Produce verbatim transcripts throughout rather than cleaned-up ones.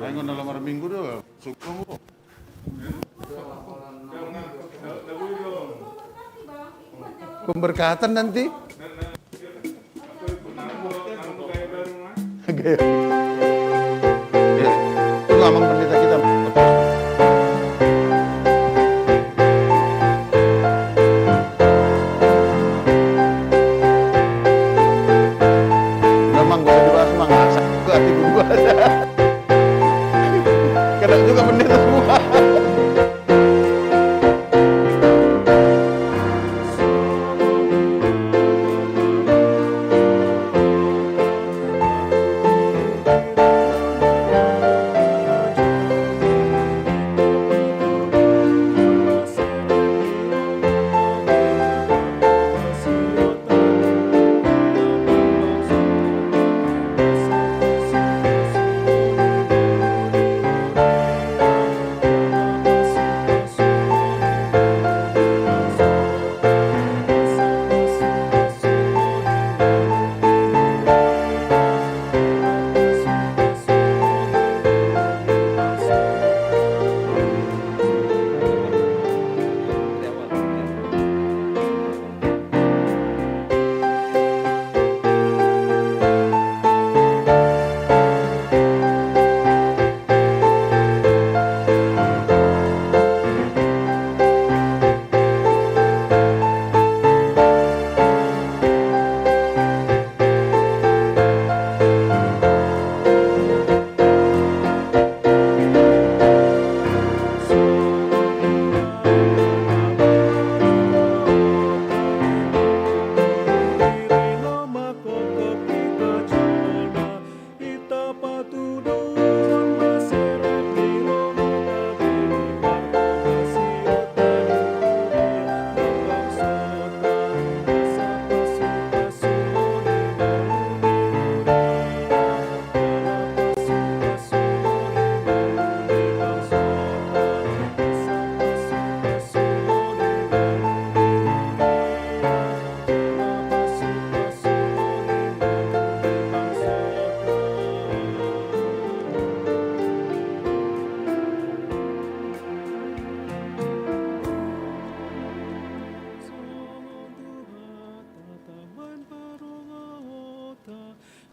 Ayo, na lamar minggu do, sukung. Pemberkatan nanti. Gaya. Ya, itu amang pendeta kita. Udah, Mang, gak usah dibahas, Mang. Masak juga hati gua. Kena juga pendeta semua.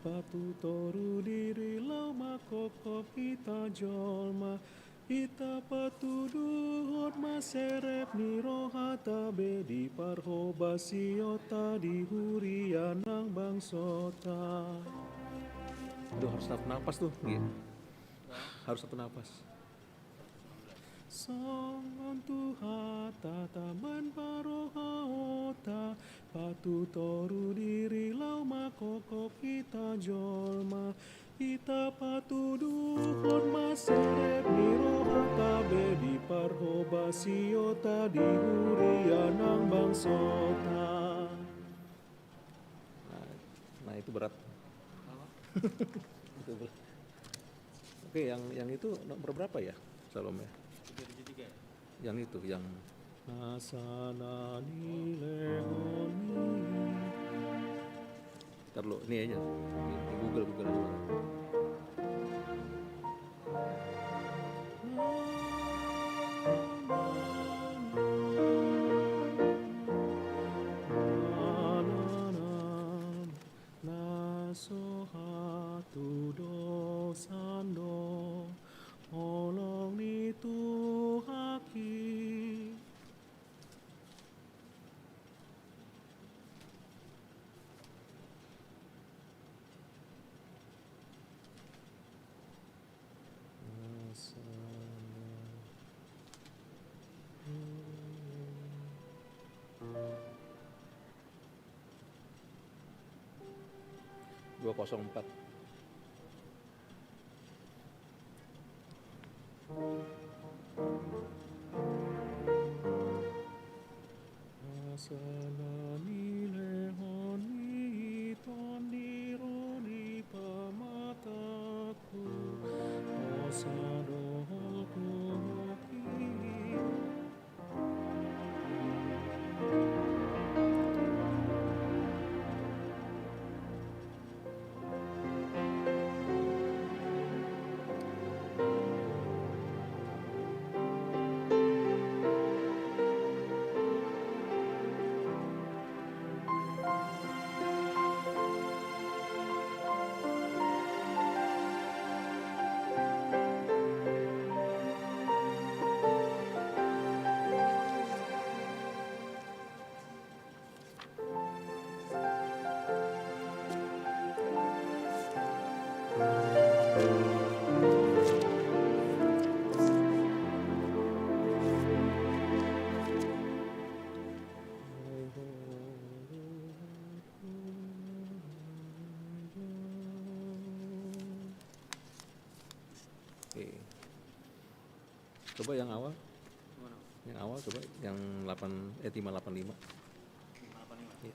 Patutoru diri laho manghophop hita jolma, Hita patuduhon ma serep ni rohata be di parhobasionta di huria nang bangsota. Aduh, harus satu napas tuh. Iya. Harus satu napas. Songon Tuhanta taman parrohaonta, patutoru diri laho mangkongkop hita jolma. Hita patuduhon ma serep ni rohata be di parhobasionta di huria nang bangsota. Nah, nah, itu berat. Itu berat. Oke, yang, yang itu nomor berapa ya, Salome? Tiga tujuh tiga. Yang itu, yang nasa na nilehon i. Ntar lu, ini aja. Di Google, Google aja. Na so hatudosan do holong ni Tuhan i. Dua kosong empat. Asa na nilehon i Tondi ro di pamatangku, asa dohot huhut i. Oke. Coba yang awal. Yang awal coba, yang delapan, eh, lima delapan lima. Lima delapan lima. Iya.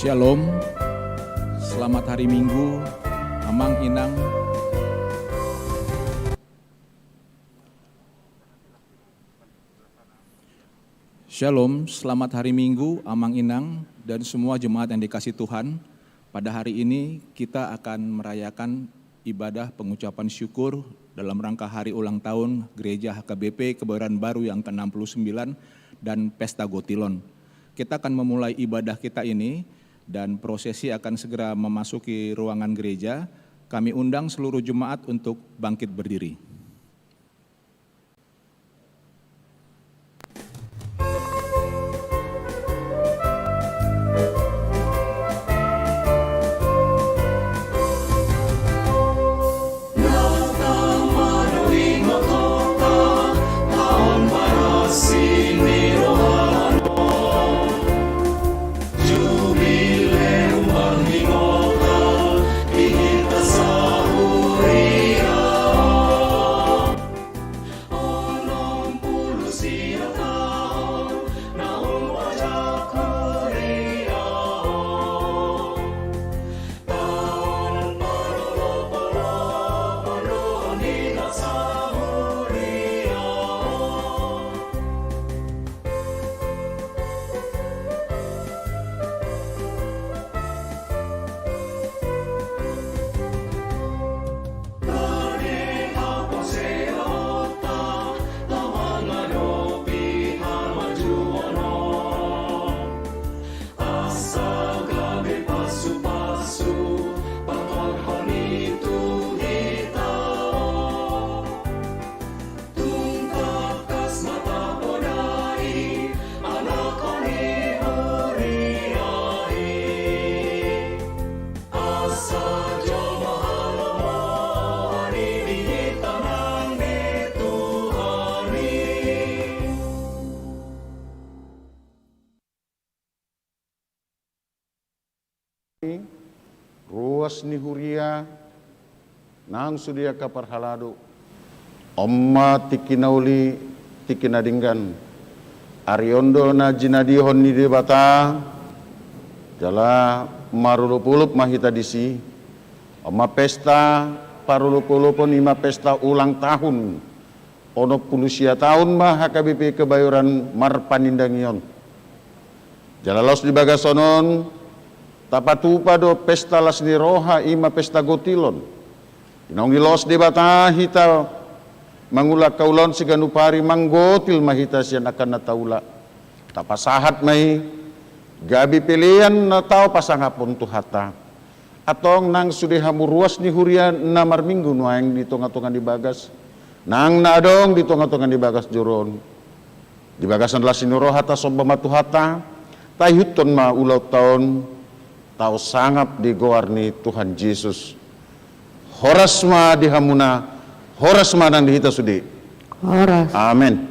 Shalom, selamat hari Minggu, Amang Inang. Shalom, selamat hari Minggu, Amang Inang, dan semua jemaat yang dikasih Tuhan. Pada hari ini kita akan merayakan ibadah pengucapan syukur dalam rangka hari ulang tahun Gereja H K B P Kebayoran Baru yang ke enam puluh sembilan dan Pesta Gotilon. Kita akan memulai ibadah kita ini dan prosesi akan segera memasuki ruangan gereja. Kami undang seluruh jemaat untuk bangkit berdiri. Ruas ni huria nang sude angka parhalado. On ma tingki na uli, tingki na denggan. Ari on do na jinadihon ni Debata, jala marolopolop ma hita disi. On ma pesta parolopolopon, i ma pesta ulang tahun. Onom pulu sia taon ma H K B P Kebayoran marpanindangion. Jala laos di bagasan on, tapatupa do pesta las ni roha, i ma pesta gotilon. Naung dilos Debata hita mangula angka ulaon siganup ari, manggotil ma hita sian angka na taula. Tapasahat ma i, gabe pelean na tau pasangaphon Tuhanta. Antong nang sude hamu ruas ni huria na marminggu nuaeng di tongatonga ni bagas, nang na adong di tongatonga ni bagas joro on. Di bagasan las ni roha tasomba ma Tuhanta, taihuthon ma ulaonta on, tau sangap di goar ni Tuhan Jesus. Horas ma di hamuna, horas ma nang di hita sude. Horas. Amen.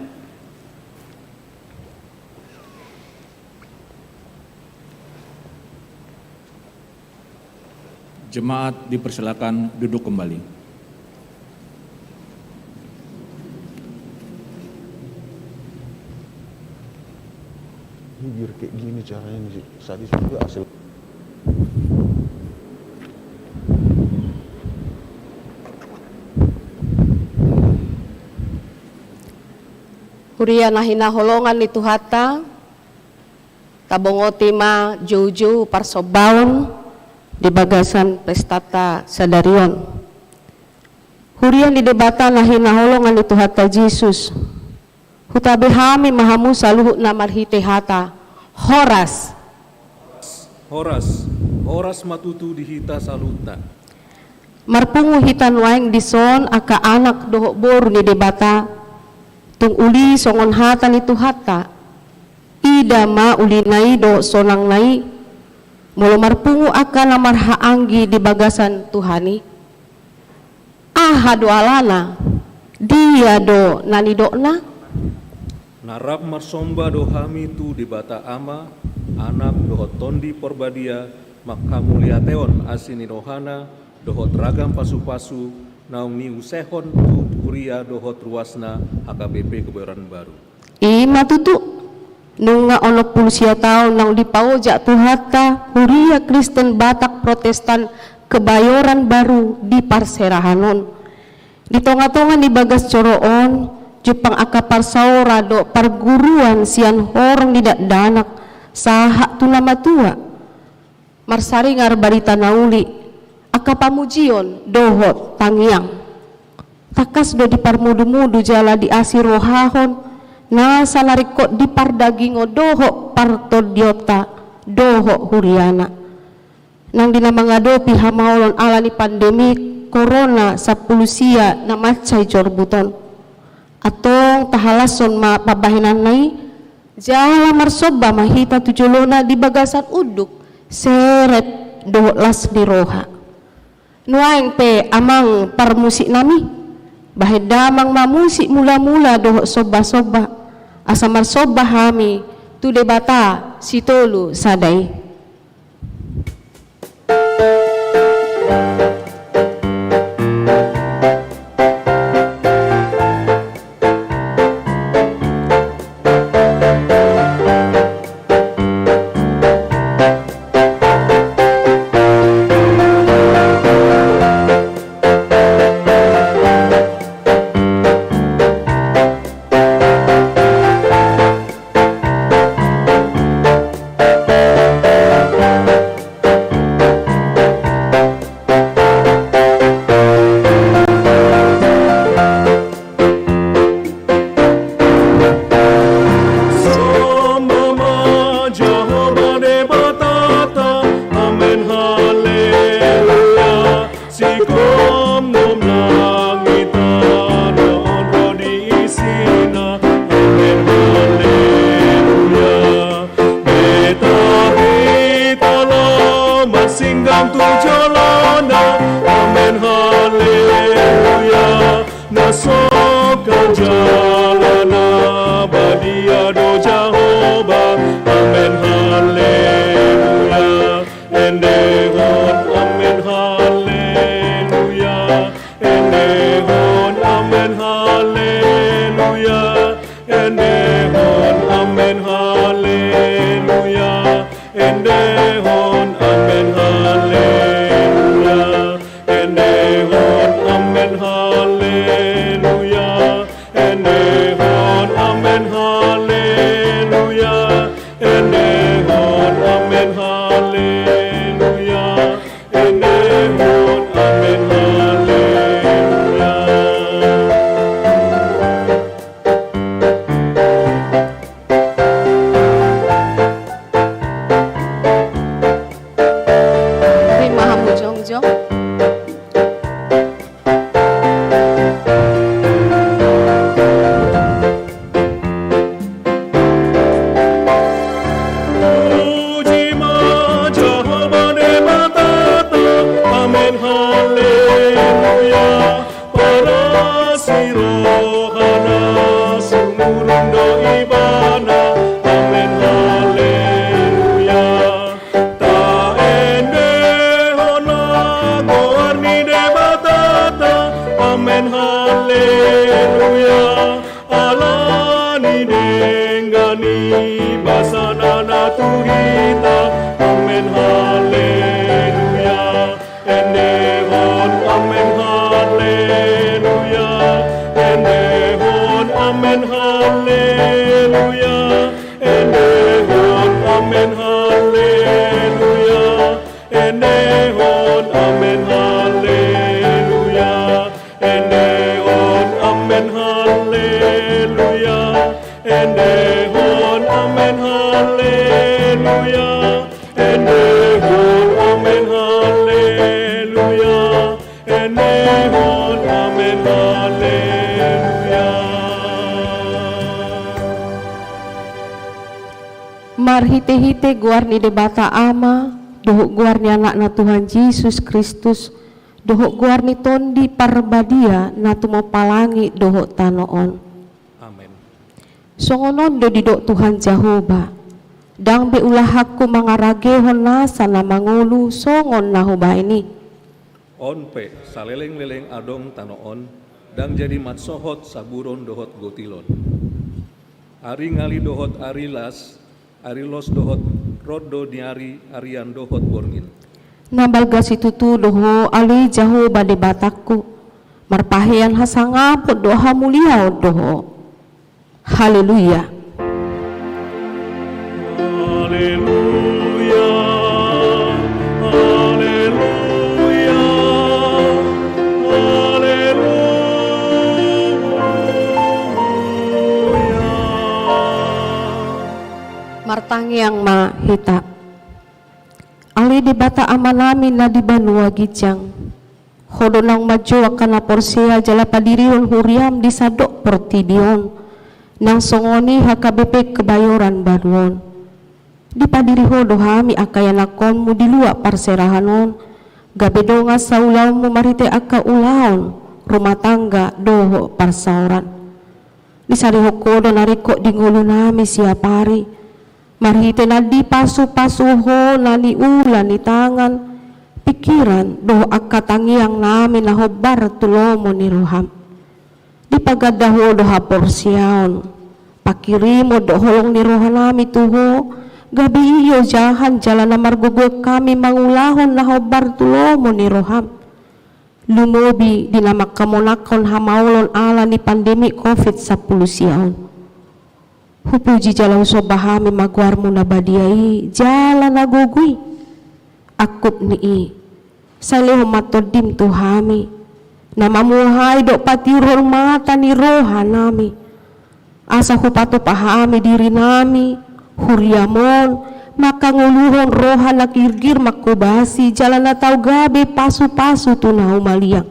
Jemaat dipersilakan duduk kembali. Ini biar kayak gini caranya nih, Sadis juga hasil. Huria na hinaholongan ni Tuhanta, tabongoti ma joujou parsombaon di bagasan pestanta sadari on. Huria ni Debata na hinaholongan ni Tuhanta Jesus, hutabe hami ma hamu saluhutna marhite hata horas. Horas, horas ma tutu di hita saluhutna. Marpungu hita nuaeng dison angka anak dohot boru ni Debata, tung uli songon hata ni Tuhanta. Ida ma ulina i dohot sonangna i, molo marpungu angka na marhahaanggi di bagasan Tuhan i. Aha do alana? Dia do na nidokna? Na rap marsomba do hami tu Debata Ama, Anak dohot Tondi Porbadia, manghamuliateon asi ni rohana dohot ragam pasupasu naung niusehon tu huria dohot ruasna H K B P Kebayoran Baru. I ma tutu. Nunga onom pulu sia taon naung dipaojak Tuhanta Huria Kristen Batak Protestan Kebayoran Baru di parserahan on. Di tonga-tonga ni bagas joro on, jumpang angka parsaoran dohot parguruan sian horong ni dakdanak sahat tu na matua. Marsaringar barita na uli, angka pamujion dohot tangiang. Tangkas do diparmudu-mudu jala diasi rohahon nasa na ringkot dipardagingon dohot partondionta dohot huriana. Nang di na mangadopi hamaolon ala ni pandemi Corona sampulu sia na mansai jorbut on. Antong tahalashon ma pambahenanna i, jala marsomba ma hita tu jolona di bagasan unduk, serep dohot las ni roha. Nuaeng pe amang parmusiknami, bahen damang ma musik mula-mula dohot somba-somba, asa marsomba hami tu Debata Sitolu Sada i. Somba ma Jahowa Debatata, amen haleluya. Sigomgom langit tano on ro di isina, amen haleluya. Betari talo marsinggang tu jolona, amen haleluya. Na songkan jala na badia do Jahowa, amen haleluya. Endehon amen haleluya. Endehon amen haleluya. Endehon amen haleluya. Endehon amen haleluya. Endehon amen haleluya. Endehon amen haleluya. Endehon amen haleluya. Endehon amen haleluya. Rima hamu jongjong. Puji ma Jahowa Debatata, amen haleluya. Paras ni rohana sumurung do Ibana, amen haleluya. Taendehon ma goar ni Debatata, amen haleluya. Ala ni denggan ni basana na tu hita, amen haleluya. Endehon amen haleluya. Endehon amen haleluya. Endehon amen haleluya. Endehon amen haleluya. Endehon amen haleluya. Endehon amen haleluya. Endehon amen haleluya. Endehon amen haleluya. Marhite-hite goar ni Debata Ama, dohot goar ni Anakna Tuhan Jesus Kristus, dohot goar ni Tondi Parbadia na tumompa langit dohot tano on. Amen. Songon on do didok Tuhan Jahowa, ndang be ulahanku mangaragehon nasa na mangolu songon na hubahen i. On pe, saleleng-leleng adong tano on, ndang jadi mansohot saburon dohot gotilon. Ari ngali dohot ari las, ari los dohot rondo ni ari, arian dohot borngin. Na balga situtu do Ho, ale Jahowa Debatangku, marpahean hasangapon dohot hamuliaon do Ho. Haleluya. Haleluya, haleluya, haleluya. Martangiang ma hita. Ale Debata Amanami na di banua ginjang, Ho do naung manjou angka na porsea jala padirihon huriaM di sandok portibi on, nang songon i H K B P Kebayoran Baru on. Dipadiri Ho do hami angka ianakhonMu di luat parserahan on, gabe dongan saulaonMu marhite angka ulaon rumah tangga dohot parsaoran. Disarihon Ho do na ringkot di ngolunami siapari, marhite na dipasupasu Ho na niula ni tangan, pikiran dohot angka tangiangnami na hombar tu lomo ni rohaM. Dipaganda Ho do haporseaon, panghirimon dohot holong ni rohanami tu Ho, gabe iojahan jala na margogoion hami mangulahon na hombar tu lomo ni rohaM. Lumobi di na mangkamonanghon hamaolon ala ni pandemi covid sampulu sia on. Hupuji jala husomba hami ma goarMu na badia i jala na gogo i. Angkup ni i, sai lehon ma TondiM tu hami, na mamuhai dohot patiurhon mata ni rohanami, asa hupatupa hami dirinami, huriaM on, mangkangoluhon roha na girgir manghobasi jala na tau gabe pasupasu tu na humaliang.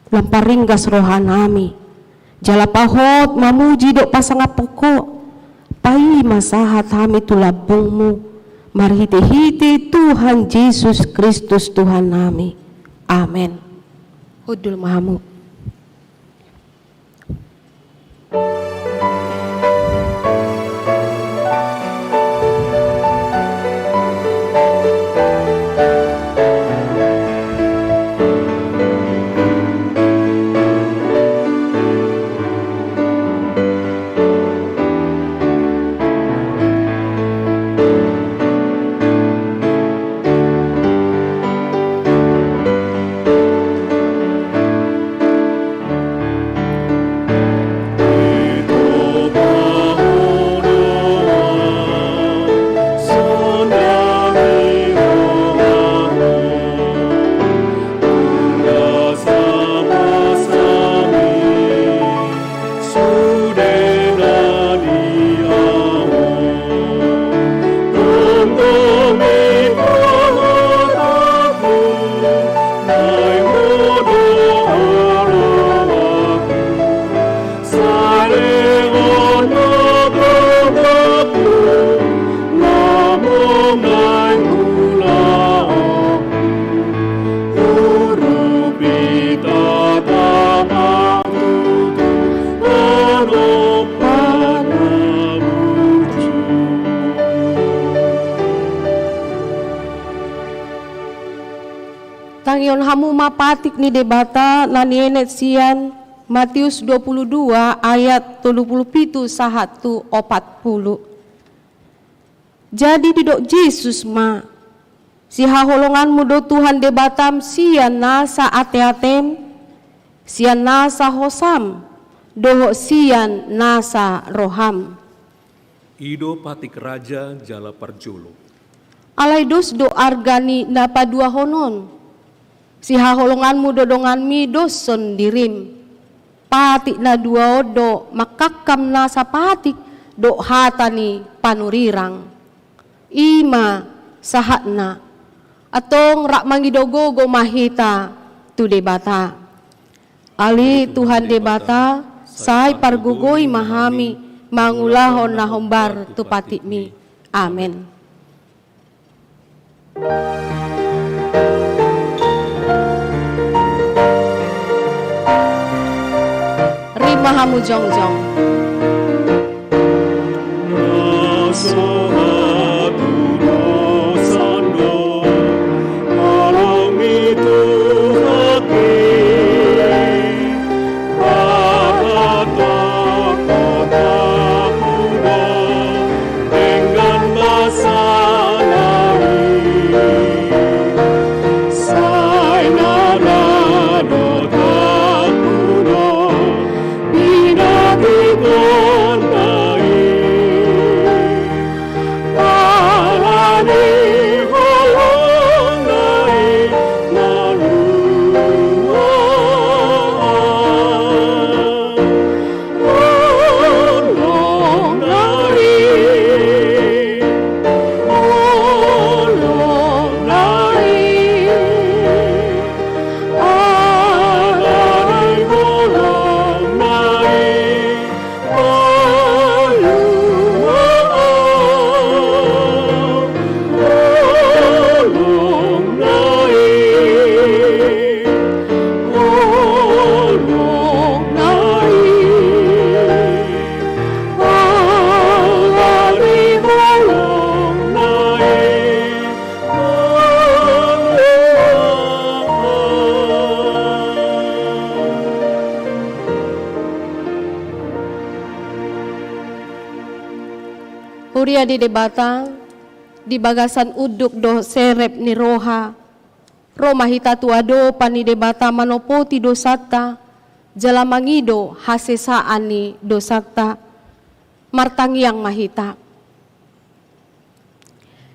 Lam paringgas rohanami, jala pahot mamuji dohot pasangaphon Ho, paima sahat hami tu lambungMu, marhitehite Tuhan Jesus Kristus Tuhannami. Amen. Hundul ma hamu. Tangihon hamu ma patik ni Debata na nienet sian Matius dua puluh dua ayat tolu puluh pitu sahat tu opat puluh. Jadi didok Jesus ma: Sihaholonganmu do Tuhan Debatam sian nasa ateatem, sian nasa hosam, dohot sian nasa roham. I do patik raja jala parjolo. Alai dos do arga ni na paduahon on. Sihaholonganmu do donganmi doshon dirim. Patik na dua on do mangkangkam nasa patik dohot hata ni panurirang. I ma sahatna. Antong rap mangido gogo ma hita tu Debata. Ale Tuhan Debata, sai pargogoi ma hami mangulahon na hombar tu patikmi. Amen. Rap ma hamu jongjong. Huria ni Debata, di bagasan unduk dohot serep ni roha, ro ma hita tu adopan ni Debata manopoti dosanta, jala mangido hasesaan ni dosanta. Martangiang ma hita.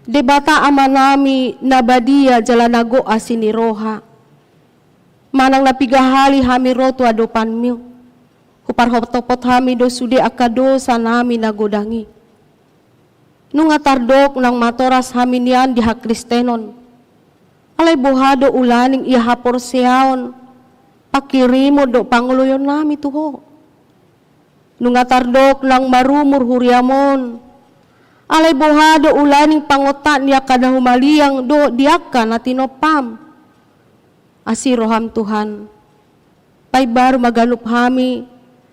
Debata Amanami na badia jala na gok asi ni roha, manang na piga hali hami ro tu adopanMu, huparhotopot hami do sude angka dosanami na godang i. Nunga tardok naung matoras hami nian di hakristenon. Alai boha do ulaning ia haporseaon, panghirimon dohot pangoloionami tu Ho? Nunga tardok naung marumur huriaM on. Alai boha do ulaning pangontak ni angka na humaliang dohot di angka na tinompaM? Asi rohaM Tuhan, paimbaru ma ganup hami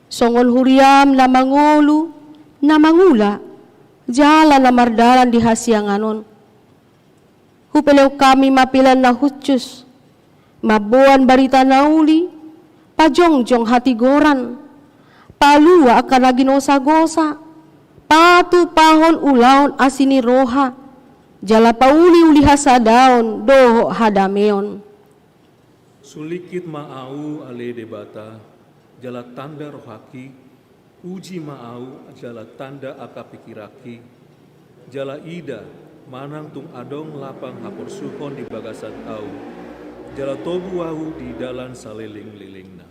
songon huriaM na mangolu, na mangula, jala na mardalan di hasiangan on. Hupelehon hami ma pelean na hushus, mamboan barita na uli, pajongjong hatigoran, palua angka na ginosagosa, patupahon ulaon asi ni roha, jala pauliuli hasadaon dohot hadameon. Sulingkit ma ahu ale Debata, jala tanda rohangki, uji ma ahu jala tanda angka pingkiranki, jala ida manang tung adong lapang haporsuhon di bagasan ahu, jala togu ahu di dalan salelenglelengna.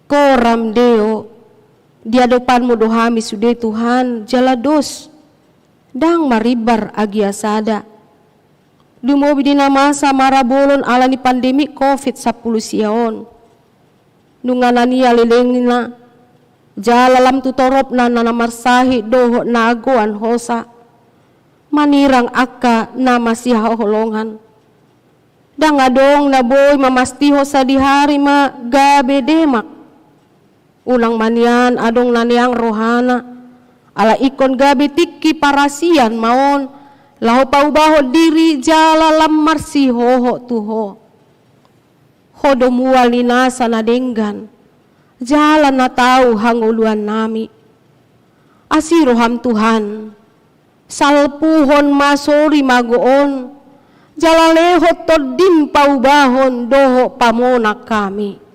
Coram Deo, di adopanMu do hami sude Tuhan, jala dos, ndang marimbar agia sada. Lumobi di na masa marabolon ala ni pandemi covid sampulu sia on. Nunga na nialelengna, jala lam tu toropna na, na marsahit dohot na agoan hosa, manirang angka na masihaholongan. Ndang adong na boi mamastihon sadihari ma gabe demak. Unang ma nian adong na neang rohana, ala ingkon gabe tingki parasian ma on, laho paubahon diri jala lam marsihohot tu Ho. Ho do mual ni nasa na denggan, jala na tau hangoluannami. Asi rohaM Tuhan, salpuhon ma sori mago on, jala lehon TondiM paubahon dohot pamonang hami.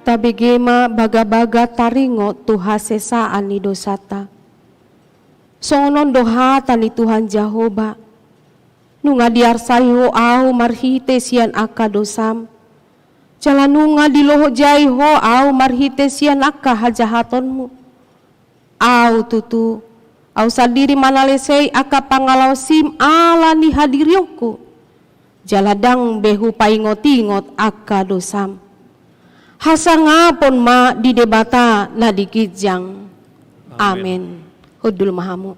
Tabege ma bagabaga taringot tu hasesaan ni dosanta. Songon on do hata ni Tuhan Jahowa: Nunga diarsai Ho ahu marhite sian angka dosam, jala nunga dilohot jai Ho ahu marhite sian angka hajahatonmu. Ahu tutu, Ahu sandiri manalesei angka pangalaosim ala ni hadirionku, jala ndang be hupaingot-ingot angka dosam. Hasangapon ma di Debata na di ginjang. Amen. Amen. Hundul ma hamu.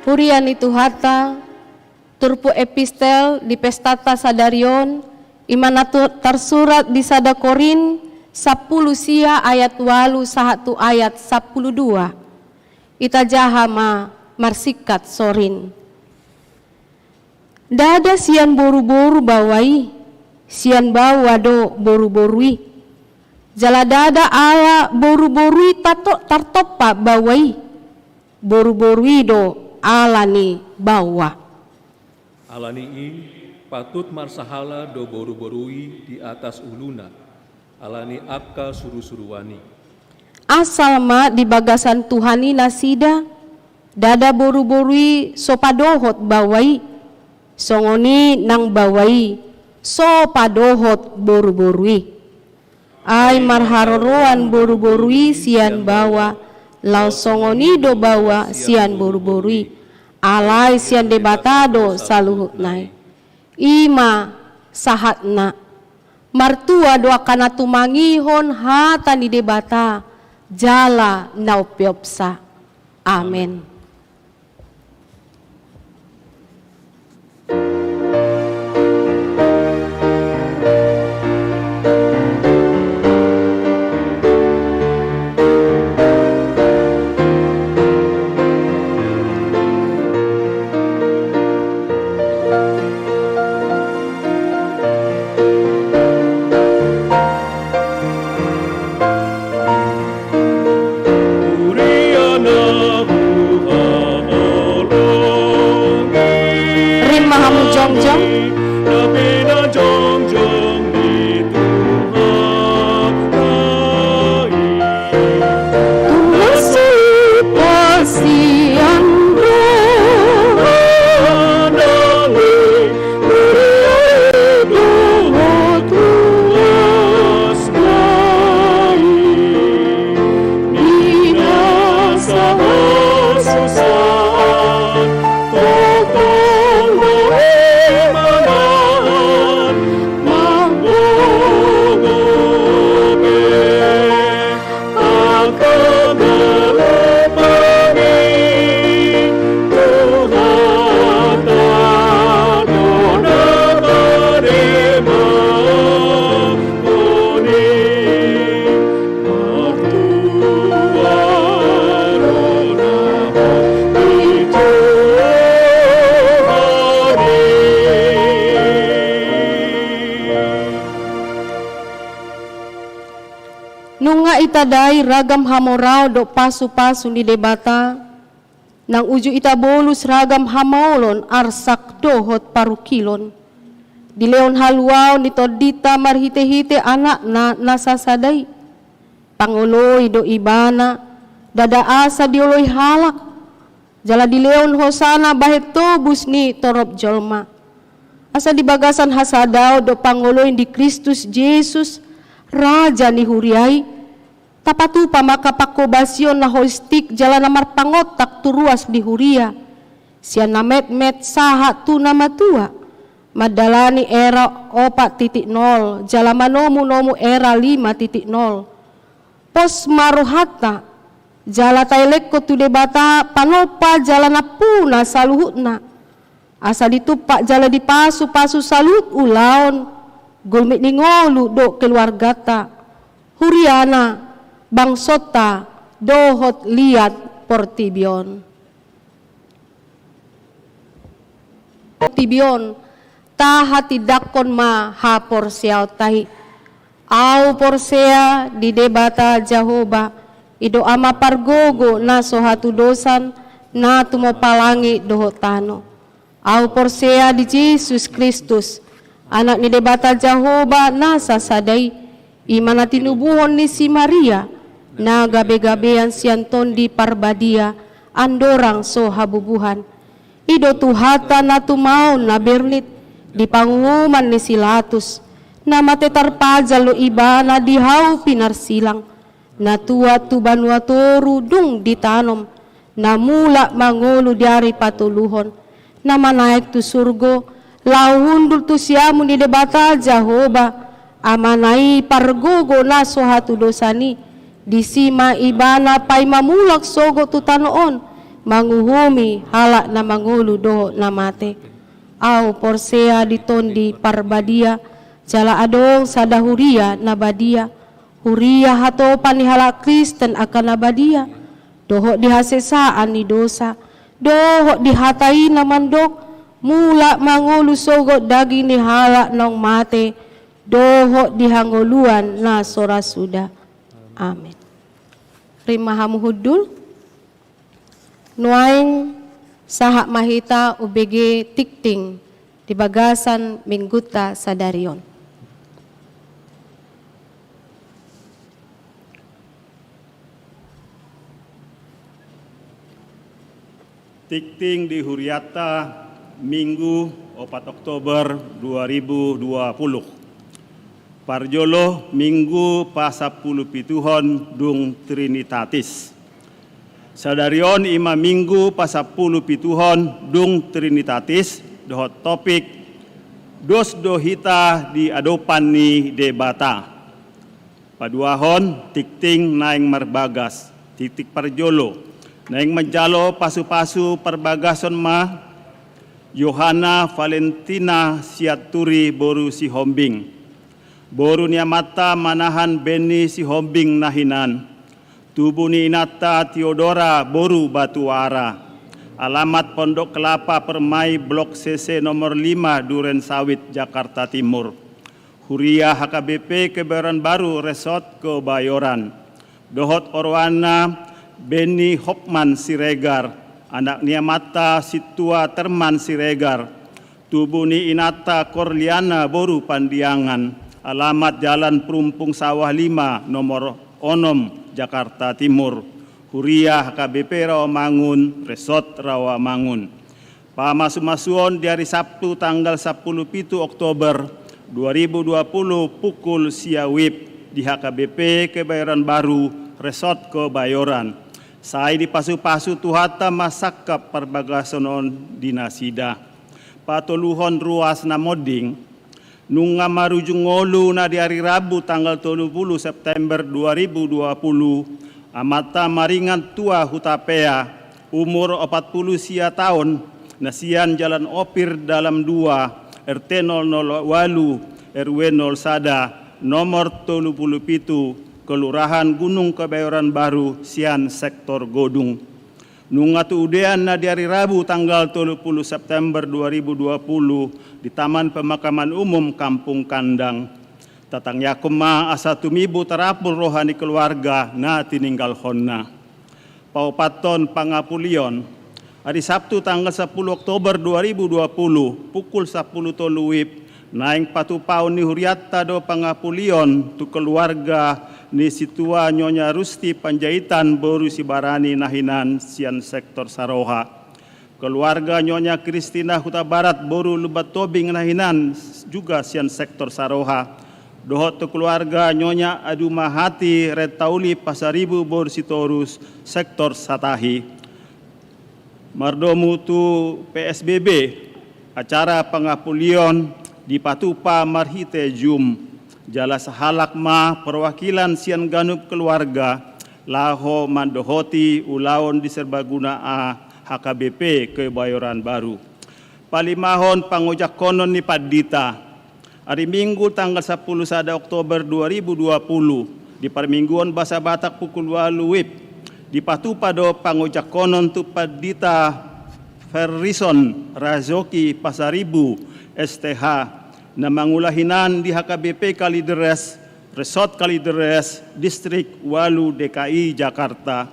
Huria ni Tuhanta, turpuk epistel di pestanta sadari on, i ma na tu-, tarsurat di sada Korint sampulu sia ayat ualu sahat tu ayat sampulu dua. Itajaha ma marsingkat sorin. Ndada sian boruboru baoa i, sian baoa do boruboru i. Jala ndada ala boruboru i tato-, tartompa baoa i, boruboru i do ala ni baoa. Ala ni i, patut marsahala do boruboru i di atas uluna, ala ni angka surusuruan i. Asal ma di bagasan Tuhan i nasida, ndada boruboru i so padohot baoa i, songon i nang baoa i so padohot boruboru i. Ai marharoroan boruboru i sian baoa, laos songon i do baoa sian boruboru i. Alai sian Debata do saluhutna i. I ma sahatna. Martua do angka na tumangihon hata ni Debata jala na umpeopsa. Amen. Rim ma hamu jongjong. Nunga itadai ragam hamoraon dohot pasupasu ni Debata, nang uju itabolus ragam hamaolon arsak dohot parungkilon. Dilehon haluaon ni tondinta marhitehite Anakna na sasada i. Pangoloi do Ibana, ndada asa dioloi halak, jala dilehon hosana bahen tobus ni torop jolma. Asa di bagasan hasadaon dohot pangoloion di Kristus Jesus, Raja ni huria i, tapatupa ma angka panghobasion na hoistik jala na marpangontak tu ruas ni huria, sian na metmet sahat tu na matua. mandalani era opat titik nol jala manomu-nomu era lima titik nol. Pos ma rohanta jala taelekhon tu Debata panompa jala nampuna saluhutna, asa ditumpak jala dipasu-pasu saluhut ulaon, gulmit ni ngolu dohot keluarganta, huriana, bangsonta dohot liat portibi on. Portibi on, tahatindangkon ma haporseaonta i. Ahu porsea di Debata Jahowa, i do Ama pargogo na so hatudosan, na tumompa langit dohot tano. Ahu porsea di Jesus Kristus, Anak ni Debata Jahowa na sasada i, i ma na tinubuhon ni si Maria, na gabe-gabean sian Tondi Parbadia, andorang so habubuhan. I do Tuhanta na tumaon na bernit, di panguhuman ni si Latus, na mate tarpajal do Ibana di hau pinarsilang, na tuat tu banua toru dung ditanom, na mulak mangolu di ari patoluhon, na manaek tu surgo, laho hundul tu siamun ni Debata Jahowa, Amana i pargogo na so hatudosan i. Disi ma Ibana paima mulak sogot tu tano on, manguhumi halak na mangolu dohot na mate. Ahu porsea di Tondi Parbadia, jala adong sada huria na badia, huria hatopan ni halak Kristen angka na badia, dohot di hasesaan ni dosa, dohot di hata i na mandok, mulak mangolu sogot daging ni halak naung mate, dohot di hangoluan na so ra suda. Amen. Rima hamu hundul. Nuaeng sahat ma hita umbege tingting di bagasan minggunta sadari on. Tingting di hurianta, Minggu, opat Oktober dua ribu dua puluh. Parjolo, Minggu pasampulupituhon dung Trinitatis. Sadari on i ma Minggu pasampulupituhon dung Trinitatis, dohot topik, dos do hita di adopan ni Debata. Paduahon, tingting naeng marbagas, tingting parjolo, naeng manjalo pasupasu parbagason ma Yohana Valentina Sianturi boru Sihombing. Boru ni amanta manahan Benny Sihombing na hinan. Tubu ni inanta Tiodora boru Batuara. Alamat Pondok Kelapa Permai, Blok C C nomor lima, Duren Sawit, Jakarta Timur. Huria H K B P Kebayoran Baru, Resort Kebayoran. Dohot oroanna Benny Hopman Siregar, anak ni amanta Sintua Terman Siregar. Tubu ni inanta Korliana boru Pandiangan, alamat Jalan Perumpung Sawah lima, nomor onom, Jakarta Timur. Huria H K B P Rawamangun, Resort Rawamangun. Pamasumasuon di ari Sabtu tanggal sampulu pitu Oktober dua ribu dua puluh, pukul sia WIB di H K B P Kebayoran Baru, Resort Kebayoran. Sai dipasupasu Tuhanta ma sangkap parbagason on di nasida. Patoluhon, ruas na monding. Nunga marujung ngolu na di ari Rabu tanggal tolu pulu September dua ribu dua pulu, amanta Maringan Tua Hutapea, umur opat pulu sia taon, na sian Jalan Opir Dalam dua, R T nol nol walu, R W nol sada, nomor tolu pulu pitu, Kelurahan Gunung Kebayoran Baru, sian sektor Godung. Nunga tuudean na di ari Rabu tanggal tolu pulu September dua ribu dua pulu di Taman Pemakaman Umum Kampung Kandang. Tatangiangkon ma asa tumibu tarapul roha ni keluarga na tininggalhonna. Paopathon, pangapulion. Ari Sabtu tanggal sampulu Oktober dua ribu dua pulu, pukul sampulu tolu WIB, naeng patupaon ni hurianta do pangapulion tu keluarga ni Sintua Nyonya Rusti Panjaitan boru Sibarani na hinan sian sektor Saroha. Keluarga Nyonya Kristina Hutabarat boru Lumban Tobing na hinan juga sian sektor Saroha. Dohot tu keluarga Nyonya Adumahati Rentauli Pasaribu boru Sitorus, sektor Satahi. Mardomu tu P S B B, Acara pangapulion dipatupa marhite Zoom, jala sahalak ma perwakilan sian ganup keluarga laho mandohoti ulaon di Serbaguna A H K B P Kebayoran Baru. Palimahon, pangojangkonon ni pandita. Ari Minggu tanggal sampulu sada Oktober dua ribu dua puluh, di parmingguon bahasa Batak pukul ualu WIB, dipatupa do pangojangkonon tu Pandita Ferrison Razoki Pasaribu, S T H, na mangula hinan di H K B P Kalideres, Resort Kalideres, Distrik ualu, D K I Jakarta,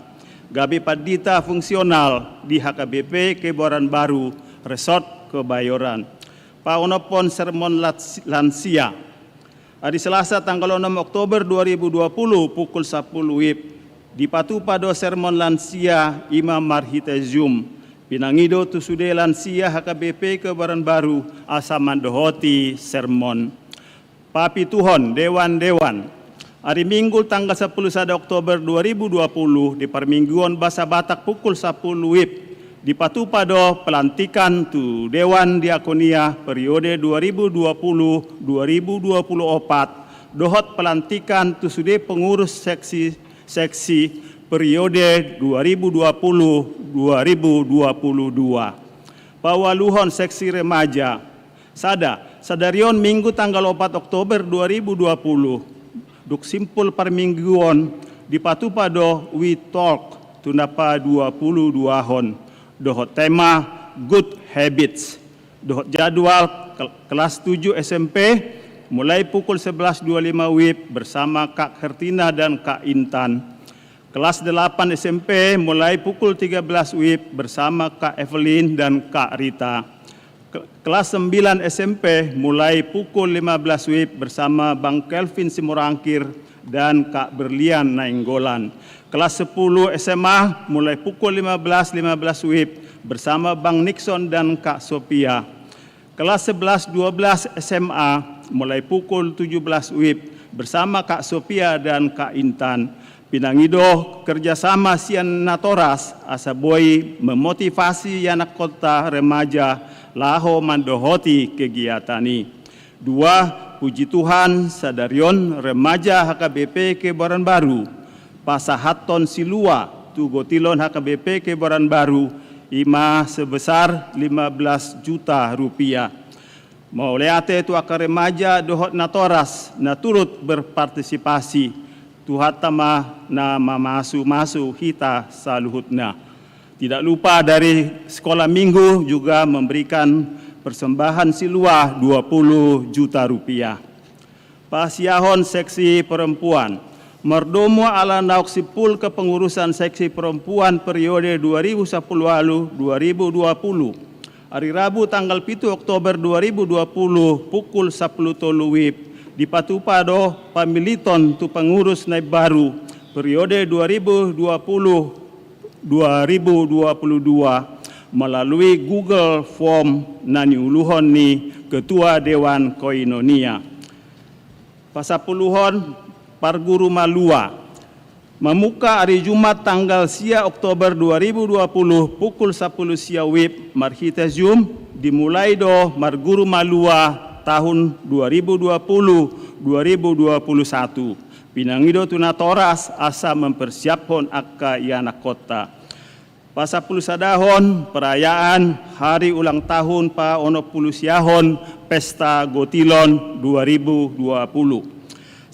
gabe pandita fungsional di H K B P Kebayoran Baru, Resort Kebayoran. Paonomhon sermon lats-, lansia. Ari Selasa tanggal onom Oktober dua ribu dua puluh pukul sampulu WIB, dipatupa do sermon lansia, i ma marhite Zoom. Pinangido tu sude lansia H K B P Kebayoran Baru asa mandohoti sermon. Papituhon, dewan-dewan. Ari Minggu tanggal sampulu sada Oktober dua ribu dua puluh, di parmingguon bahasa Batak pukul sampulu WIB, dipatupa do pelantikan tu Dewan Diakonia periode dua ribu dua puluh dua ribu dua puluh opat, dohot pelantikan tu sude pengurus seksi, seksi periode dua ribu dua puluh dua ribu dua puluh dua. Paualuhon, seksi remaja. Sada, sadari on Minggu tanggal opat Oktober dua ribu dua puluh, dung simpul parmingguon, dipatupa do We Talk tu na paduapuluduahon, dohot tema Good Habits, dohot jadwal kel-, kelas tujuh S M P mulai pukul sebelas dua lima WIB bersama Kak Hertina dan Kak Intan. Kelas delapan S M P mulai pukul tiga belas WIB bersama Kak Evelyn dan Kak Rita. Ke-, kelas sembilan S M P mulai pukul lima belas WIB bersama Bang Kelvin Simorangkir dan Kak Berlian Nainggolan. Kelas sepuluh S M A mulai pukul lima belas lima belas WIB bersama Bang Nixon dan Kak Sophia. Kelas sebelas dua belas S M A mulai pukul tujuh belas WIB bersama Kak Sophia dan Kak Intan. Pinangido kerjasama sian natoras asa boi memotivasi ianakhonta remaja laho mandohoti kegiatan i. Dua, puji Tuhan, sadari on remaja H K B P Kebayoran Baru pasahathon silua tu gotilon H K B P Kebayoran Baru, i ma sebesar lima belas juta rupiah. Mauliate tu angka remaja dohot natoras na turut berpartisipasi. Tuhanta ma na mamasumasu hita saluhutna. Tidak lupa dari Sekolah Minggu juga memberikan persembahan silua dua puluh juta rupiah. Pasiahon seksi perempuan. Mardomu ala naung simpul kepengurusan seksi perempuan periode dua ribu sampulu ualu dua ribu dua puluh. Ari Rabu tanggal pitu Oktober dua ribu dua puluh pukul sampulu tolu WIB, dipatupa do pamiliton tu pengurus na imbaru periode dua ribu dua puluh dua ribu dua puluh dua melalui Google Form na niuluhon ni Ketua Dewan Koinonia. Pasampuluhon, parguru malua. Mamungka ari Jumat tanggal sia Oktober dua ribu dua puluh pukul sampulu sia WIB marhite Zoom, dimulai do marguru malua tahun dua ribu dua puluh dua ribu dua puluh satu. Pinangido tu natoras asa mempersiaphon angka ianakhonta. Pasampulu sadahon, perayaan hari ulang tahun paonom pulu siahon Pesta Gotilon dua ribu dua puluh.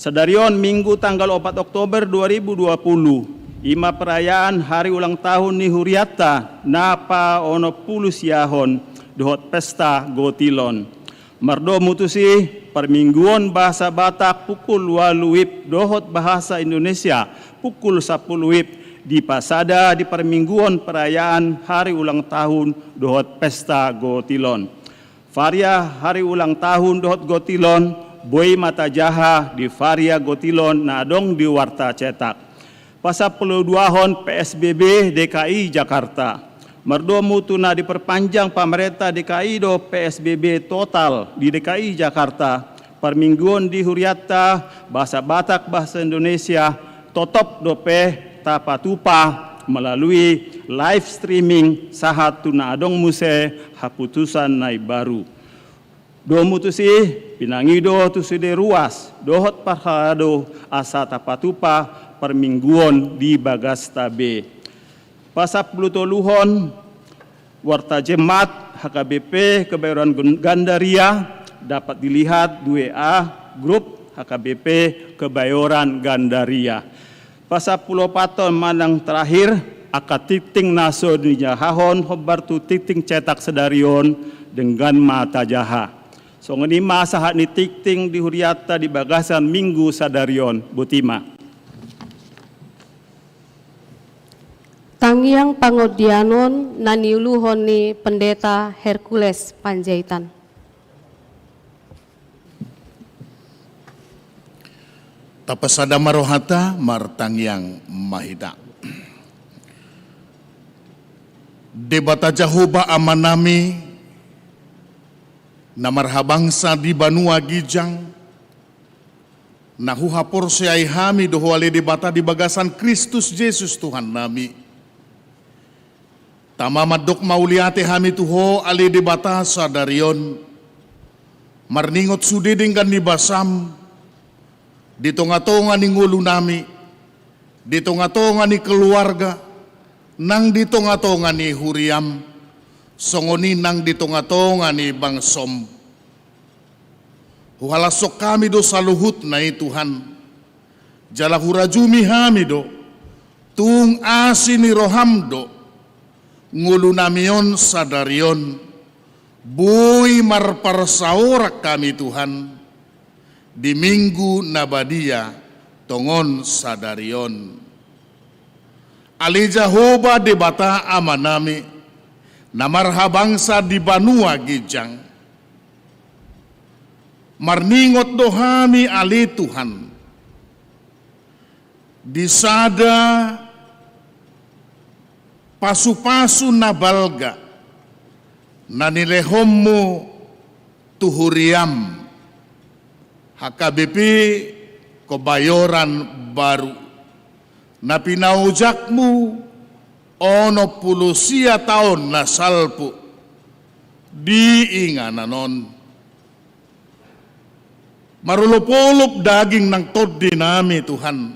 Sadari on Minggu tanggal opat Oktober dua ribu dua puluh, i ma perayaan hari ulang tahun ni hurianta na paonom pulu siahon dohot Pesta Gotilon. Mardomu tusi, parmingguon bahasa Batak pukul ualu WIB dohot bahasa Indonesia pukul sampulu WIB dipasada di parmingguon perayaan hari ulang tahun dohot Pesta Gotilon. Varia hari ulang tahun dohot gotilon boi ma tajaha di varia gotilon na adong di warta cetak. Pasampuluduahon, P S B B D K I Jakarta. Mardomu tu na diperpanjang pamarenta D K I do P S B B total di D K I Jakarta, parmingguon di hurianta bahasa Batak, bahasa Indonesia, totop dope tapatupa melalui live streaming sahat tu na adong muse haputusan na imbaru. Domu tusi, pinangido tu sude ruas dohot parhalado asa tapatupa parmingguon di bagasta be. Pasampulutoluhon, Warta Jemaat H K B P Kebayoran Gandaria dapat dilihat di W A grup H K B P Kebayoran Gandaria. Pasampuluopathon manang terakhir, angka tingting na so nijahahon hombar tu tingting cetak sadari on, denggan ma tajaha. Songon i ma sahat ni tingting di hurianta di bagasan minggu sadari on. Boti ma. Tangiang pangondianon na niuluhon ni Pendeta Hercules Panjaitan. Tapasada ma rohanta, martangiang ma hita. Debata Jahowa Amanami, na marhabangsa di banua ginjang, na huhaporseai hami do Ho ale Debata di bagasan Kristus Jesus Tuhannami. Tama mandok mauliate hami tu Ho ale Debata sadari on, marningot sude denggan ni basam, di tonga-tonga ni ngolunami, di tonga-tonga ni keluarga, nang di tonga-tonga ni huriam, songon i nang di tonga-tonga ni bangsom. Huhalashon hami do saluhutna i Tuhan. Jala hurajumi hami do, tung asi ni roham do, ngolunami on sadari on, boi marparsaoran hami Tuhan, di minggu na badia tongon sadari on. Ale Jahowa Debata Amanami, na marhabangsa di banua ginjang. Marningot do hami ale Tuhan, di sada pasu-pasu na balga, na nilehonmu tu huriam, H K B P Kebayoran Baru, na pinaojakmu onom pulu sia taon na salpu di inganan on. Marolop-olop daging nang tondinami Tuhan,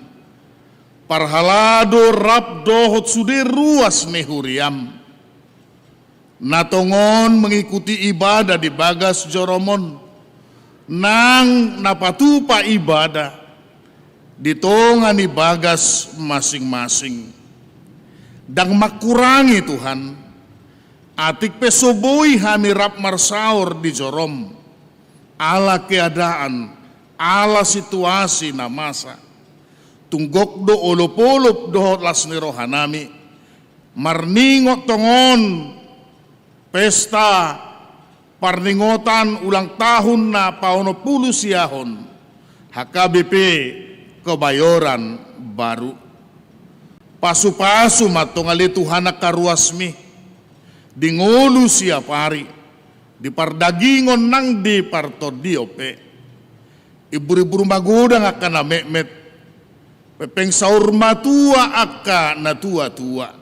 parhalado rap dohot sude ruas ni huriam, na tongon mengikuti ibadah di bagas jorom on, nang na patupa ibadah di tonga ni bagas masing-masing. Ndang mangkurangi Tuhan, atik pe so boi hami rap marsaor di jorom, ala keadaan, ala situasi na masa. Tung gok do olop-olop dohot las ni rohanami, marningot tongon pesta parningotan ulang tahun na paonom pulu siahon H K B P Kebayoran Baru. Pasu-pasu ma tong ale Tuhan angka ruasmi, di ngolu siapari, di pardagingon nang di partondion pe. Imbur-imbur magodang angka na metmet, pengpeng saur matua angka na tua-tua.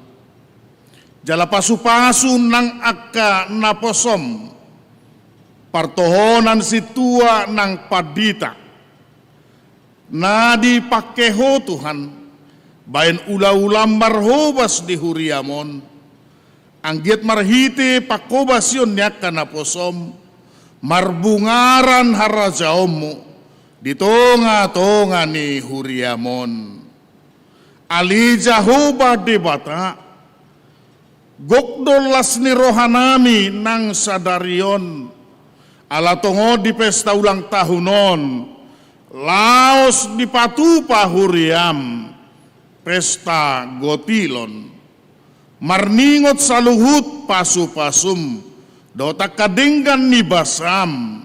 Jala pasu-pasu nang angka naposom, partohonan sintua nang pandita, na dipangke Ho Tuhan, baen ula-ula marhobas di huriam on, anggiat marhite panghobasion ni angka naposom, marbungaran harajaonmu di tonga-tonga ni huriam on. Ale Jahowa Debata, gok do las ni rohanami nang sadari on, ala tongon di pesta ulang tahun on, laos dipatupa huriam pesta gotilon. Marningot saluhut pasu-pasum dohot angka denggan ni basam,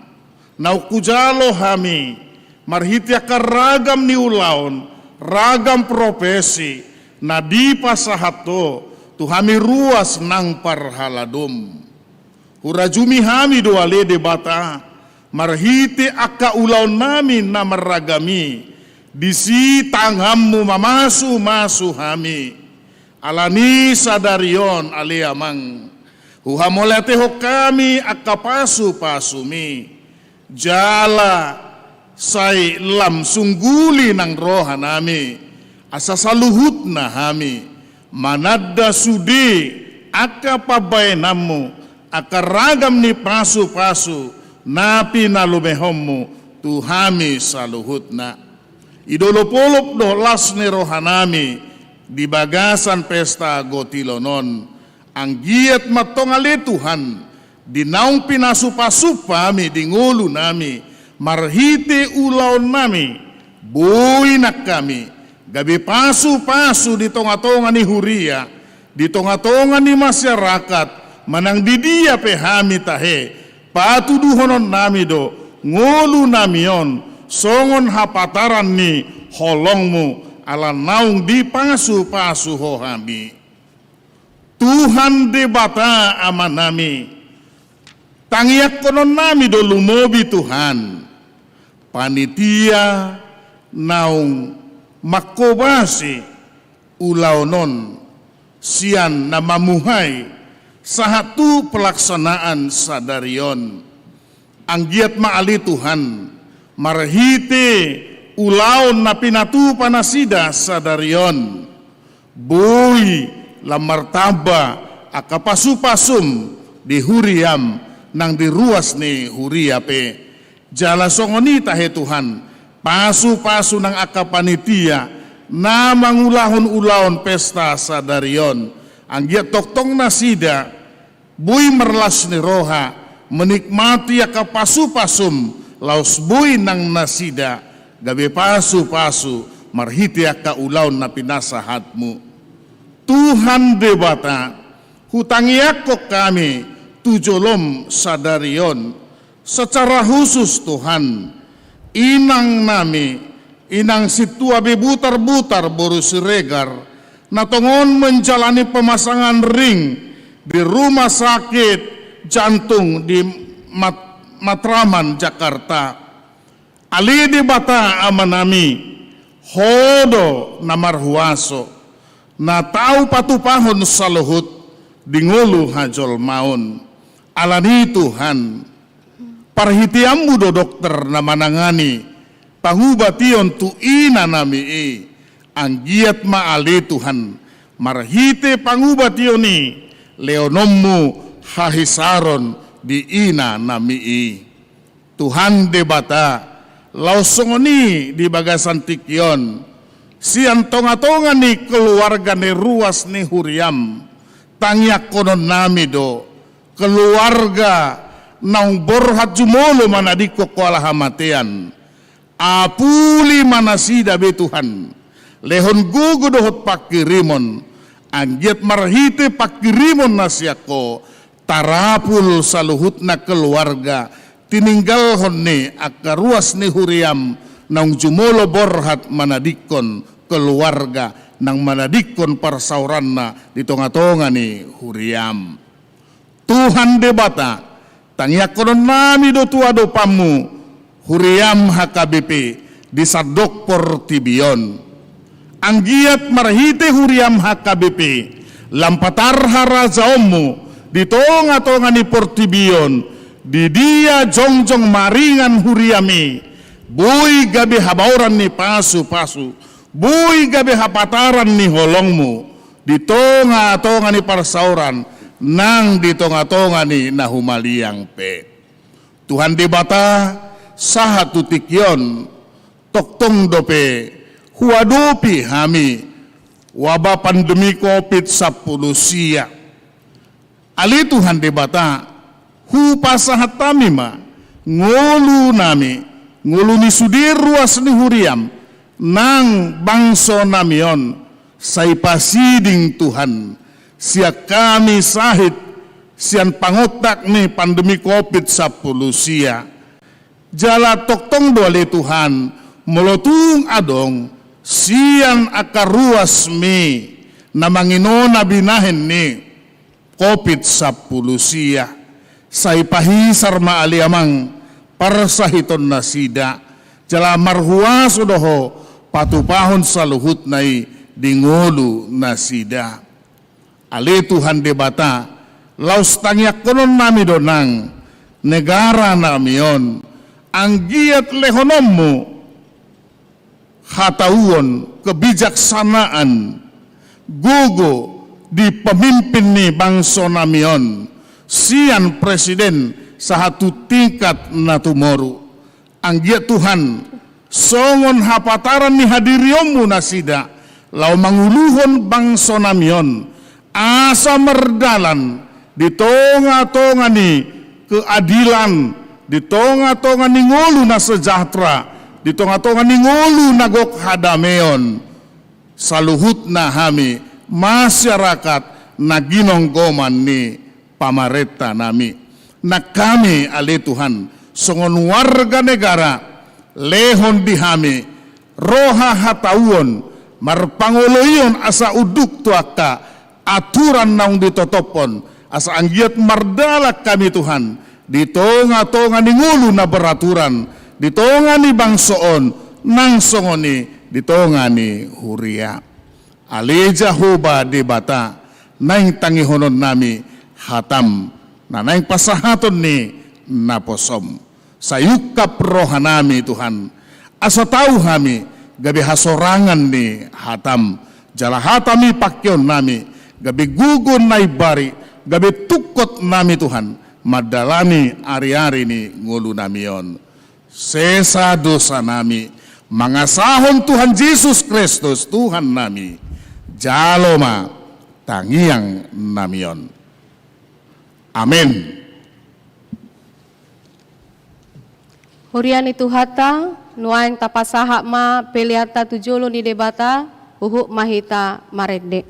naung hujalo hami marhite angka ragam ni ulaon, ragam profesi na dipasahat Ho tu hami ruas nang parhaladom. Hurajumi hami do ale Debata, marhite angka ulaonnami na marragam i, disi tanganmu mamasu-masu hami, Alani sadari on ale Amang, huhamauliatehon hami angka pasupasumi, jala sai lam sungguli nang rohanami, asa saluhutna hami mananda sude angka pambahenanmu, angka ragam ni pasupasu na pinalumehonmu tu hami saluhutna. I do olopolop dohot las ni rohanami di bagasan pesta gotilon on. Anggiat ma antong ale Tuhan, di naung pinasupasum hami di ngolunami marhite ulaonnami, boi nang hami gabe pasupasu di tongatonga ni huria, di tongatonga ni masyarakat, manang di dia pe hami tahe, patuduhononnami do ngolunami on songon hapataran ni holongmu, ala naung dipasupasu ho hami. Tuhan Debata Amanami, tangiangkononnami do lumobi Tuhan, panitia naung manghobasi ulaon on sian na mamuhai sahat tu pelaksanaan sadari on. Anggiat ma ale Tuhan, marhite ulaon na pinatupa nasida sadari on, boi lam martamba angka pasupasum di huriam nang di ruas ni huria pe. Jala songon i tahe Tuhan, pasupasu nang angka panitia na mangulahon ulaon pesta sadari on. Anggiat tongtong nasida boi marlas ni roha menikmati angka pasupasum, laos boi nang nasida gabe pasupasu marhite angka ulaon na pinasahatmu. Tuhan Debata, hutangiangkon hami tu jolom sadari on, secara khusus Tuhan, inangnami, Inang Sintua Bebutar-butar boru Siregar, na tongon menjalani pemasangan ring di Rumah Sakit Jantung di Mat-, Matraman, Jakarta. Ale Debata Amanami, Ho do na marhuaso, na tau patupahon saluhut di ngolu hajolmaon. Alani Tuhan, parhiteanmu do dokter na manangani pangubation tu inanami i. Anggiat ma ale Tuhan, marhite pangubation i, lehononmu hahisaron di inanami i. Tuhan Debata, laos songon i di bagasan tingki on, sian tongatonga ni keluarga ni ruas ni huriam, tangiangkononnami do, keluarga naung borhat jumolo manadingkon holan hamatean. Apuli ma nasida be Tuhan, lehon gogo dohot pangkirimon, anggiat marhite pangkirimon na sian Ho, tarapul saluhutna keluarga tininggalhon ni angka ruas ni huriam naung jumolo borhat manadingkon keluarga nang manadingkon parsaoranna di tongatonga ni huriam. Tuhan Debata, tangiangkononnami do tu adopanmu huriam H K B P di sandok portibi on. Anggiat marhite huriam H K B P lam patar harajaonmu di tongatonga ni portibi on, di dia jongjong maringan huriam i, boi gabe habaoran ni pasupasu, boi gabe hapataran ni holongmu di tongatonga ni parsaoran nang di tongatonga ni na humaliang pe. Tuhan Debata, sahat tu tingki on, tongtong dope huadopi hami wabah pandemi covid sampulu sia. Ale Tuhan Debata, hupasahat hami ma ngolunami, ngolu ni sude ruas ni huriam, nang bangsonami on, sai pasiding Tuhan, sian hami sahit sian pangontak ni pandemi covid sampulu sia. Jala tongtong do ale Tuhan, molo tung adong sian angka ruasmi na manginona binahen ni covid sampulu sia, sai pahisar ma ale Amang parsahiton nasida, jala marhuaso do Ho patupahon saluhutna i di ngolu nasida. Ale Tuhan Debata, laos tangiangkononnami do nang negara nami on, anggiat lehononmu hatauon, kebijaksanaan, gogo di pemimpin ni bangso nami on, sian presiden sahat tu tingkat na tumoru. Anggiat Tuhan, songon hapataran ni hadirionmu nasida, laho manguluhon bangso nami on, asa mardalan di tonga-tonga ni keadilan, di tonga-tonga ni ngolu na sejahtera, di tonga-tonga ni ngolu na gok hadameon, saluhutna hami masyarakat na ginonggoman ni pamarenta nami. Nang hami ale Tuhan, songon warga negara, lehon di hami roha hatauon, marpangoloion asa unduk tu angka aturan naung ditotophon, asa anggiat mardalan hami Tuhan, di tonga-tonga ni ngolu na beraturan, di tonga ni bangso on, nang songon i di tonga ni huria. Ale Jahowa Debata, naeng tangihononnami hatam, na naeng pasahaton ni naposom. Sai ungkap rohanami Tuhan, asa tau hami gabe hasorangan ni hatam, jala hatam i pangkeonnami, gabe gogo na imbaru, gabe tungkotnami Tuhan, mandalani ari-ari ni ngolunami on. Sesa dosanami, mangasahon Tuhan Jesus Kristus Tuhannami, jalo ma tangiangnami on. Amen. Huria ni Tuhanta, nuaeng tapasahat ma peleanta tu jolo ni Debata, huhut ma hita marende.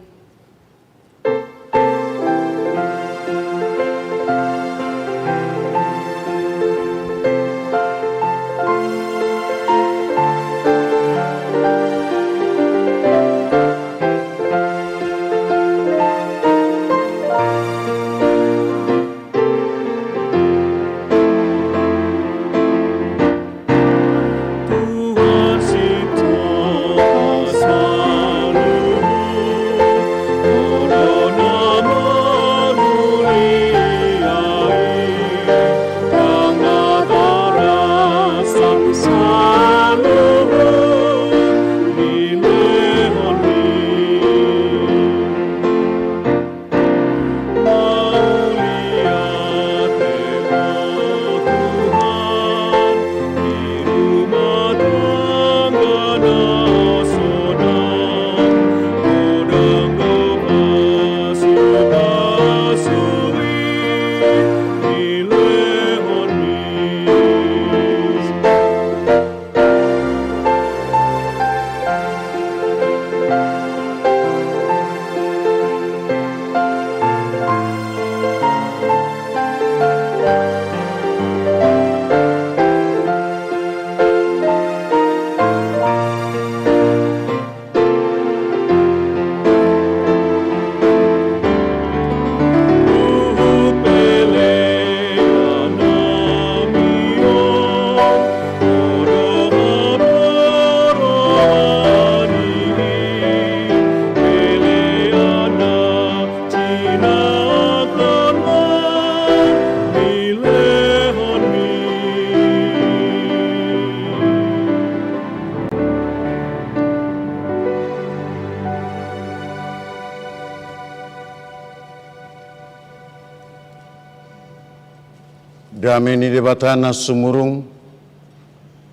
Dame ni Debata na sumurung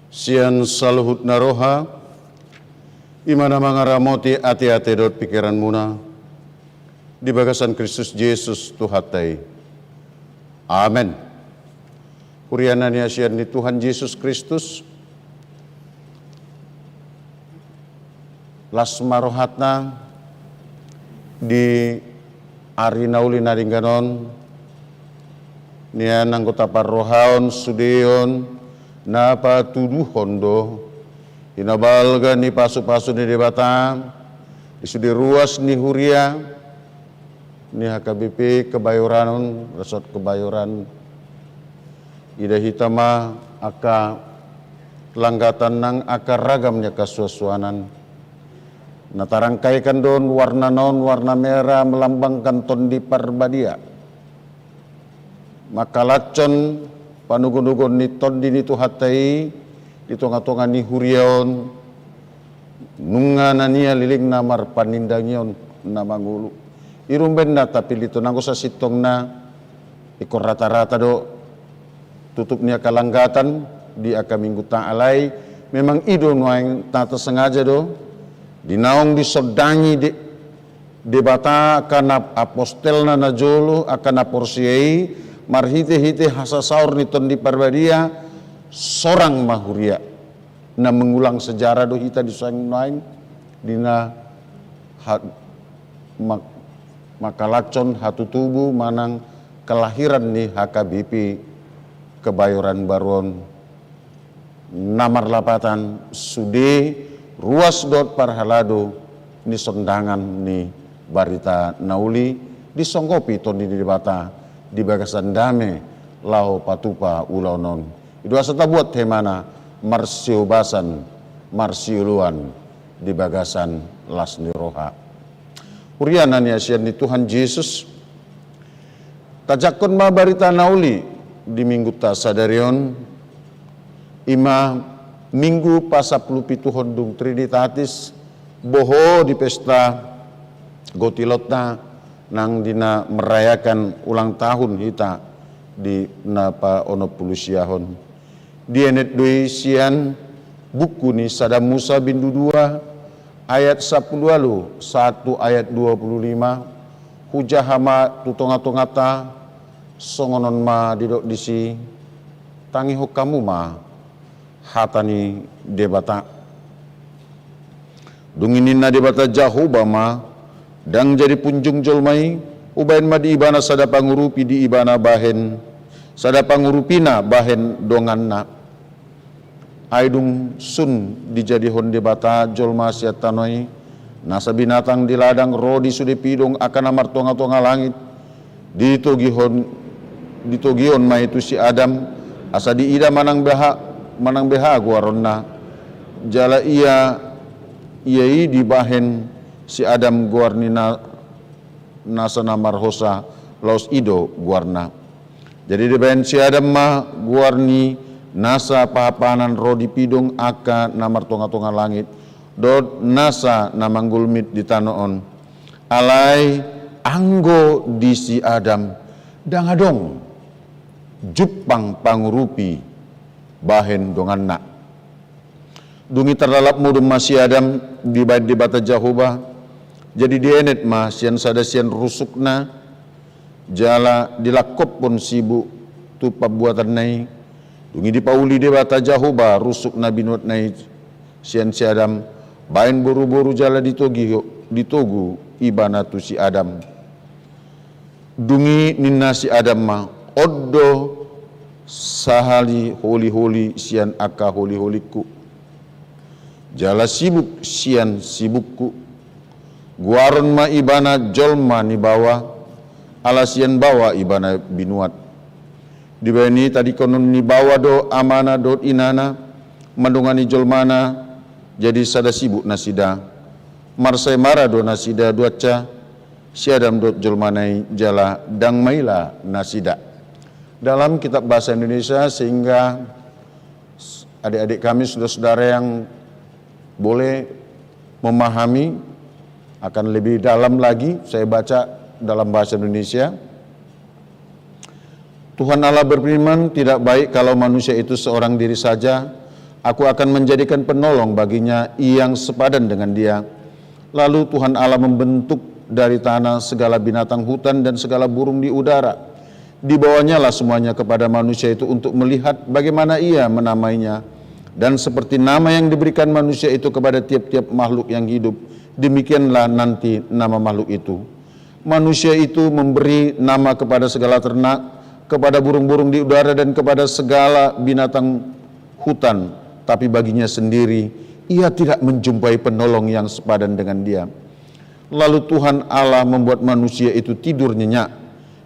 sian saluhut na roha, i ma na mangaramoti ateate dohot pingkiranmuna di bagasan Kristus Jesus Tuhanta i. Amen. Huria na hinaholongan ni Tuhan Jesus Kristus, las ma rohanta di ari na uli na denggan on, nian anggo taparrohahon sude on na patuduhon do hinabalga ni pasupasu ni Debata di sude ruas ni huria ni H K B P Kebayoran on, Resort Kebayoran. Ida hita ma angka langgatan nang angka ragam ni angka suansuanan. Na tarangkaikan do on warna na on, warna merah melambangkan Tondi Parbadia. Mangkalashon panogonogon ni Tondi ni Tuhanta i di tongatonga ni huria on, nunga na nialilingna marpanindangion na mangolu. I do umbahen na tapillit on, anggo sasintongna ingkon ratarata do tutup ni angka langgatan di angka mingguta, alai memang i do nuaeng tata sengaja do di naung disondangi De-, Debata angka na apostelna na jolo, angka na porsea i, marhitehite hasasaor ni Tondi Parbadia, sorang ma huria. Na mengulang sejarah do hita di suang nuaeng di na ha-, ma-, mangkalashon hatutubu manang kelahiran ni H K B P Kebayoran Baru on. Na marlapatan sude ruas dohot parhalado ni sondangan ni barita na uli, disonggopi Tondi ni Debata di bagasan dame laho patupa ulaon on. I do asa tabuat hemana marsiobasan, marsioloan di bagasan las ni roha. Huria na niasian ni Tuhan Jesus, tajangkon ma barita na uli di mingguta sadari on, i ma Minggu pasampulupituhon dung Trinitatis, boho di pesta gotilonta nang di na merayakan ulang tahun hita di na paonompulusiahon. Dienet do i sian buku ni Sada Musa bindu dua ayat sampulu ualu sahat tu ayat dua pulu lima, hujaha ma tu tongatonganta, songon on ma didok disi, tangihon hamu ma hata ni Debata. Dung i ninna Debata Jahowa ma, ndang jadi punjung jolma i, hubahen ma di ibana sada pangurupi di ibana bahen, sada pangurupina bahen donganna. Ai dung sun dijadihon Debata jolma sian tano i, nasa binatang di ladang ro di sude pidong angka na martongatonga langit, ditogihon, ditogihon ma i tu si Adam, asa diida manang beha, manang beha goaronna. Jala ia, ia i dibahen si Adam goar ni na, nasa na marhosa, laos i do goarna. Jadi dibahen si Adam ma goar ni nasa pahanpahanan ro di pidong angka na martongatonga langit, dohot nasa na manggulmit di tano on. Alai anggo di si Adam, ndang adong jumpang pangurupi bahen donganna. Dung i tarlalap modom ma si Adam dibahen Debata Jahowa, jadi dienet ma sian sada sian rusukna, jala dilangkophon sibuk tu pambuatanna i. Dung i dipauli Debata Jahowa rusuk na binuatna i sian si Adam, bahen boruboru jala ditogi, ditogu ibana tu si Adam. Dung i ninna si Adam ma, on do sahali holiholi sian angka holiholingku, jala sibuk sian sibukku. Goaron ma ibana jolma ni baoa, ala sian baoa ibana binuat. Dibahen i tadingkonon ni baoa do amana dohot inana, mandongani jolmana, jadi sada sibuk nasida. Marsaemara do nasida duansa, si Adam dohot jolmana i, jala ndang maila nasida. Dalam kitab bahasa Indonesia, sehingga adik-adik kami, saudara-saudara yang boleh memahami, akan lebih dalam lagi, saya baca dalam bahasa Indonesia. Tuhan Allah berfirman, "Tidak baik kalau manusia itu seorang diri saja. Aku akan menjadikan penolong baginya yang sepadan dengan dia." Lalu Tuhan Allah membentuk dari tanah segala binatang hutan dan segala burung di udara. Dibawanyalah semuanya kepada manusia itu untuk melihat bagaimana ia menamainya. Dan seperti nama yang diberikan manusia itu kepada tiap-tiap makhluk yang hidup, demikianlah nanti nama makhluk itu. Manusia itu memberi nama kepada segala ternak, kepada burung-burung di udara, dan kepada segala binatang hutan. Tapi baginya sendiri, ia tidak menjumpai penolong yang sepadan dengan dia. Lalu Tuhan Allah membuat manusia itu tidur nyenyak.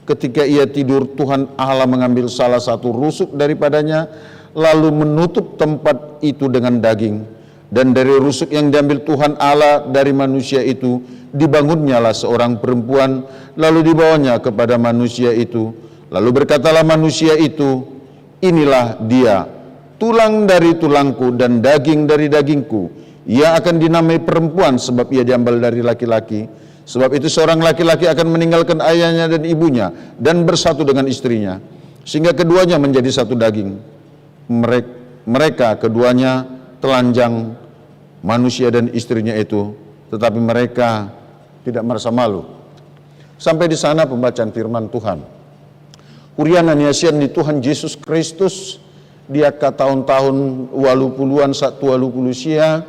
Ketika ia tidur, Tuhan Allah mengambil salah satu rusuk daripadanya, lalu menutup tempat itu dengan daging. Dan dari rusuk yang diambil Tuhan Allah dari manusia itu, dibangunnyalah seorang perempuan, lalu dibawanya kepada manusia itu. Lalu berkatalah manusia itu, "Inilah dia, tulang dari tulangku dan daging dari dagingku. Ia akan dinamai perempuan, sebab ia diambil dari laki-laki. Sebab itu seorang laki-laki akan meninggalkan ayahnya dan ibunya dan bersatu dengan istrinya, sehingga keduanya menjadi satu daging." Merek-, mereka keduanya telanjang, manusia dan istrinya itu, tetapi mereka tidak merasa malu. Sampai di sana pembacaan firman Tuhan. Huria na niasian ni Tuhan Jesus Kristus, di angka taon-taon ualu puluhan sahat tu ualu pulu sia,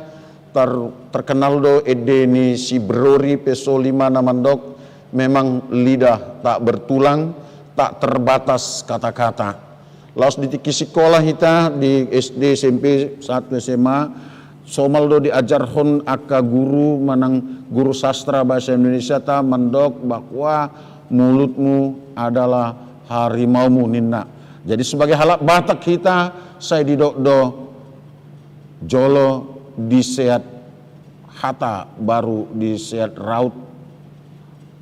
ter-, terkenal do ende ni si Brori Pesoli ma na mandok, memang lidah tak bertulang, tak terbatas kata-kata. Laos di tingki sikola hita, di S D, S M P, sahat tu S M A, somal do diajarhon angka guru manang guru sastra bahasa Indonesiata mandok bahwa mulutmu adalah harimaumu, ninna. Jadi sebagai halak Batak hita, sai didok do, jolo diseat hata baru diseat raut.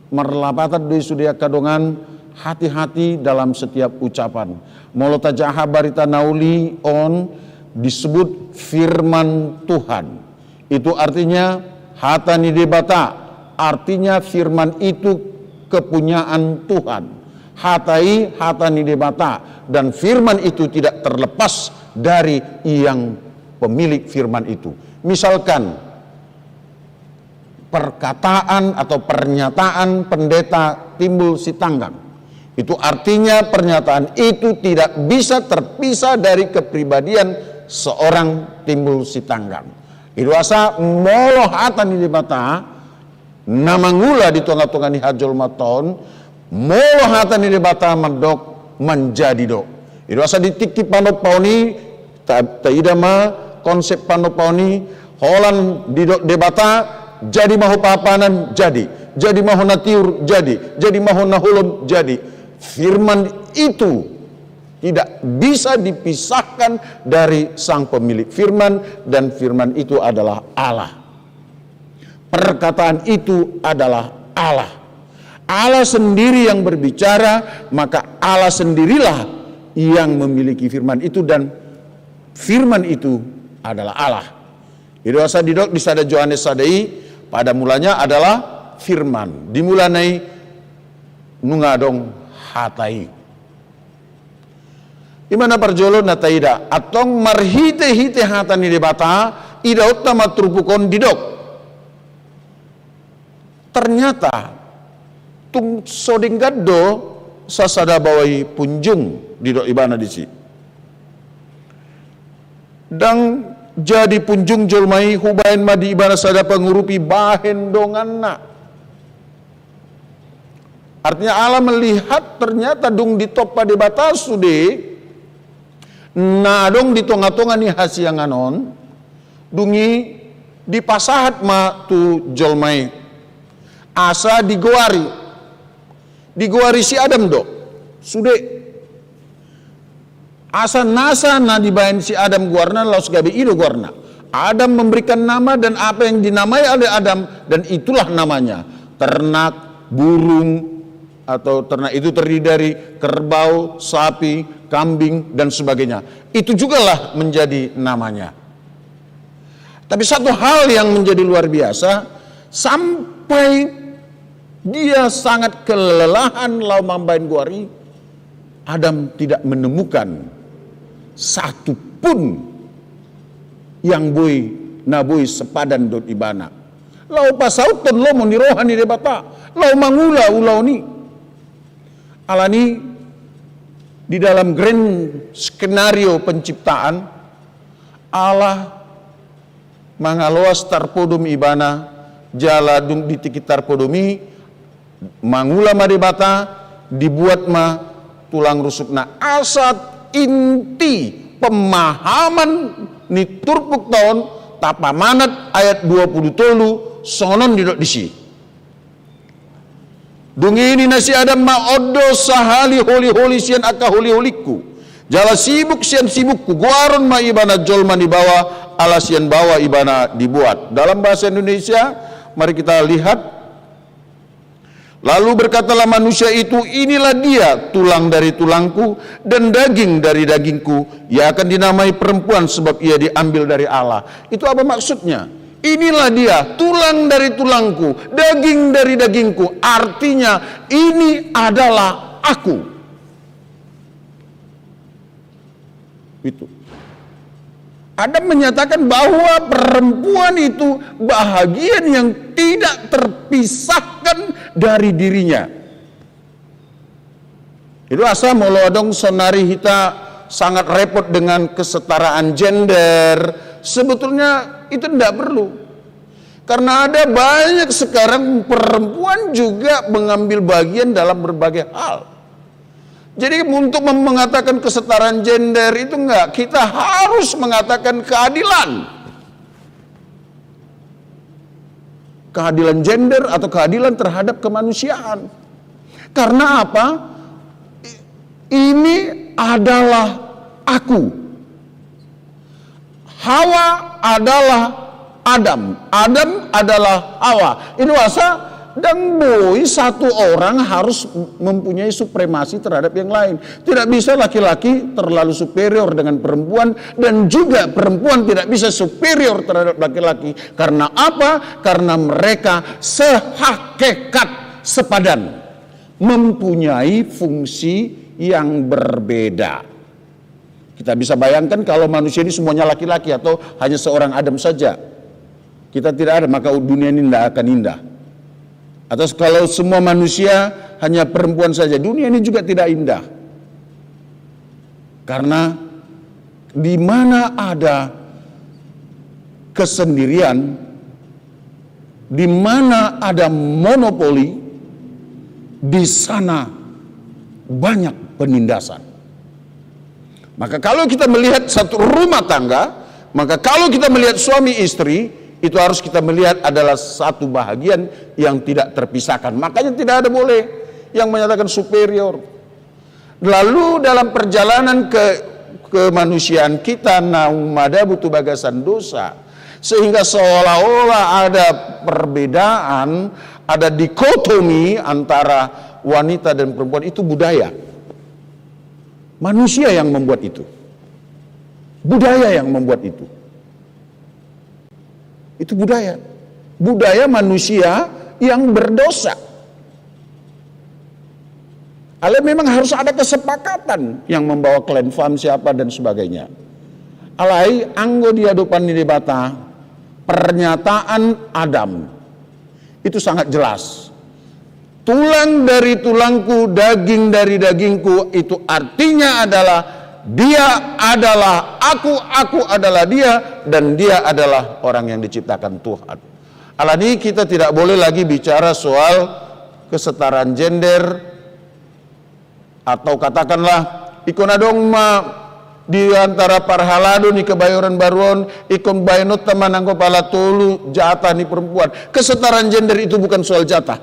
Marlapatan do i sude angka dongan, hati-hati dalam setiap ucapan. Molo tajaha barita na uli on disebut firman Tuhan. Itu artinya hata ni Debata, artinya firman itu kepunyaan Tuhan. Hata i hata ni Debata, dan firman itu tidak terlepas dari yang pemilik firman itu. Misalkan, perkataan atau pernyataan Pendeta Timbul Sitanggang. Itu artinya pernyataan itu tidak bisa terpisah dari kepribadian seorang Timbul Sitanggang. Itu asa molo hata ni Debata na mangula di tonga-tonga ni hajolmaon, molo hata ni Debata mandok, manjadi do. Itu asa di tingki panompaon i, ta-, taida ma konsep panompaon i, holan didok Debata, jadi ma ho papanan, jadi. Jadi ma ho na tiur, jadi. Jadi ma ho na holom, jadi. Firman itu tidak bisa dipisahkan dari sang pemilik firman, dan firman itu adalah Allah. Perkataan itu adalah Allah. Allah sendiri yang berbicara, maka Allah sendirilah yang memiliki firman itu, dan firman itu adalah Allah. Itu asa didok di sada Johannes sada i, pada mulanya adalah firman. Di mulana i nunga adong hata i. Ima na parjolo na taida, antong marhite-hite hata ni Debata, idaonta ma turpuk on didok. Ternyata, tung so denggan do sasada bawai punjung, didok ibana disi. Ndang jadi punjung jolma i, hubaen ma di ibana sada pangurupi bahen donganna. Artinya Allah melihat ternyata dung ditompa Debata sude na adong di tonga-tonga ni hasiangan on, dung i dipasahat ma tu jolma i. Asa digoari. Digoari si Adam do. Sude. Asa nasa na dibaen si Adam goarna, laos gabe i do goarna. Adam memberikan nama dan apa yang dinamai oleh Adam, dan itulah namanya. Ternak, burung, atau ternak itu terdiri dari kerbau, sapi, kambing, dan sebagainya. Itu jugalah menjadi namanya. Tapi satu hal yang menjadi luar biasa, sampai dia sangat kelelahan laho mambaen goar i, Adam tidak menemukan satu pun yang boi, na boi sepadan dohot ibana. Laho pasauthon lomo ni roha ni Debata, laho mangula ulaon i. Alani di dalam grand skenario penciptaan, Allah mangaloas tarpodom ibana, jala dung di tingki tarpodom i, mangula ma Debata, dibuat ma tulang rusukna. Asa inti pemahaman ni turpukta on, tapamanat ayat dua pulu tolu, songon on didok disi. Dung i ninna si Adam ma, on do sahali holi-holi sian angka holi-holingku, jala sibuk sian sibukku, goaron ma ibana jolma ni baoa, Ala sian baoa ibana dibuat. Dalam bahasa Indonesia, mari kita lihat. Lalu berkatalah manusia itu, "Inilah dia, tulang dari tulangku dan daging dari dagingku. Ia akan dinamai perempuan sebab ia diambil dari Allah." Itu apa maksudnya? "Inilah dia, tulang dari tulangku, daging dari dagingku." Artinya, ini adalah aku. Itu. Adam menyatakan bahwa perempuan itu bahagian yang tidak terpisahkan dari dirinya. Itu asa molo adong sonari hita sangat repot dengan kesetaraan gender. Sebetulnya itu tidak perlu. Karena ada banyak sekarang perempuan juga mengambil bagian dalam berbagai hal. Jadi untuk mem-, mengatakan kesetaraan gender itu enggak, kita harus mengatakan keadilan. Keadilan gender atau keadilan terhadap kemanusiaan. Karena apa? I-, ini adalah aku. Hawa adalah Adam, Adam adalah Hawa. Ini asa ndang boi satu orang harus mempunyai supremasi terhadap yang lain. Tidak bisa laki-laki terlalu superior dengan perempuan, dan juga perempuan tidak bisa superior terhadap laki-laki. Karena apa? Karena mereka sehakikat, sepadan, mempunyai fungsi yang berbeda. Kita bisa bayangkan kalau manusia ini semuanya laki-laki atau hanya seorang Adam saja. Kita tidak ada, maka dunia ini tidak akan indah. Atau kalau semua manusia hanya perempuan saja, dunia ini juga tidak indah. Karena di mana ada kesendirian, di mana ada monopoli, di sana banyak penindasan. Maka kalau kita melihat satu rumah tangga, maka kalau kita melihat suami istri, itu harus kita melihat adalah satu bahagian yang tidak terpisahkan. Makanya tidak ada boleh yang menyatakan superior. Lalu dalam perjalanan ke kemanusiaan kita naung madabu tu bagasan dosa, sehingga seolah-olah ada perbedaan, ada dikotomi antara wanita dan perempuan, itu budaya. Manusia yang membuat itu. Budaya yang membuat itu. Itu budaya. Budaya manusia yang berdosa. Alai memang harus ada kesepakatan yang membawa klan fam siapa dan sebagainya. Alai anggo di adopan ni Debata, pernyataan Adam itu sangat jelas. Tulang dari tulangku, daging dari dagingku, itu artinya adalah dia adalah aku, aku adalah dia, dan dia adalah orang yang diciptakan Tuhan. Alani kita tidak boleh lagi bicara soal kesetaraan gender, atau katakanlah, ingkon adong ma di antara parhalado ni Kebayoran Baru on, ingkon baenonta ma nanggo pala tolu jatah ni perempuan. Kesetaraan gender itu bukan soal jatah.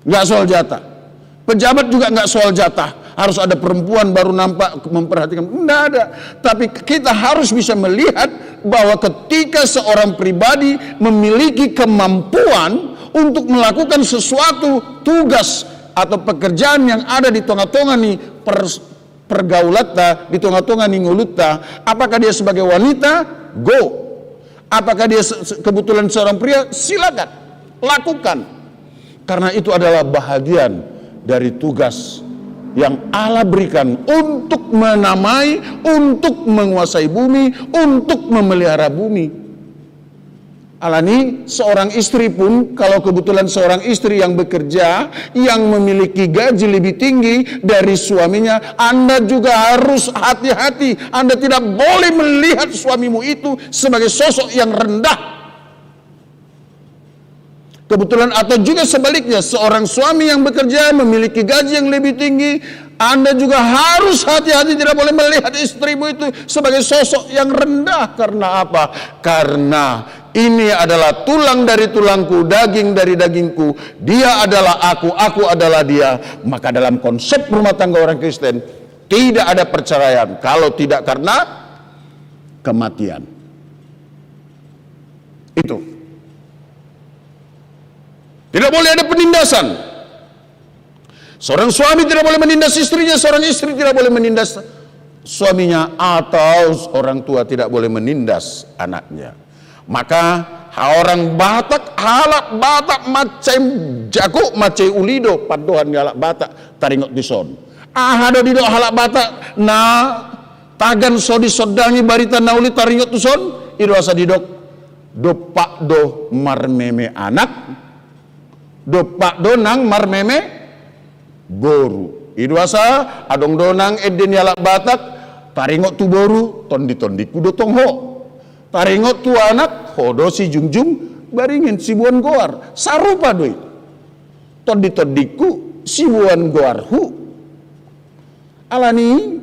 Nggak soal jatah. Pejabat juga nggak soal jatah. Harus ada perempuan baru nampak memperhatikan. Nggak ada. Tapi kita harus bisa melihat bahwa ketika seorang pribadi memiliki kemampuan untuk melakukan sesuatu tugas atau pekerjaan yang ada di tonga-tonga ni per-, pergaulanta, di tonga-tonga ni ngolunta, apakah dia sebagai wanita? Go. Apakah dia se-, se-, kebetulan seorang pria? Silakan, lakukan. Karena itu adalah bahagian dari tugas yang Allah berikan untuk menamai, untuk menguasai bumi, untuk memelihara bumi. Alani, seorang istri pun, kalau kebetulan seorang istri yang bekerja, yang memiliki gaji lebih tinggi dari suaminya, Anda juga harus hati-hati. Anda tidak boleh melihat suamimu itu sebagai sosok yang rendah. Kebetulan, atau juga sebaliknya, seorang suami yang bekerja memiliki gaji yang lebih tinggi, Anda juga harus hati-hati, tidak boleh melihat istrimu itu sebagai sosok yang rendah. Karena apa? Karena ini adalah tulang dari tulangku, daging dari dagingku. Dia adalah aku, aku adalah dia. Maka dalam konsep rumah tangga orang Kristen, tidak ada perceraian kalau tidak karena kematian. Itu. Tidak boleh ada penindasan. Seorang suami tidak boleh menindas istrinya, seorang istri tidak boleh menindas suaminya, atau orang tua tidak boleh menindas anaknya. Maka orang Batak, halak Batak mansai jago, mansai uli do pandohan ni halak Batak taringot dison. Aha do didok halak Batak na tagan so disondangi barita na uli taringot tuson? I do asa didok, dompak do marmeme anak, dompak do nang marmeme boru. I do asa adong do nang ende ni halak Batak, taringot tu boru, tondi-tondingku do tong ho. Taringot tu anak, ho do sijungjung baringin siboan goar. Sarupa do i. Tondi-tondingku siboan goarhu. Alani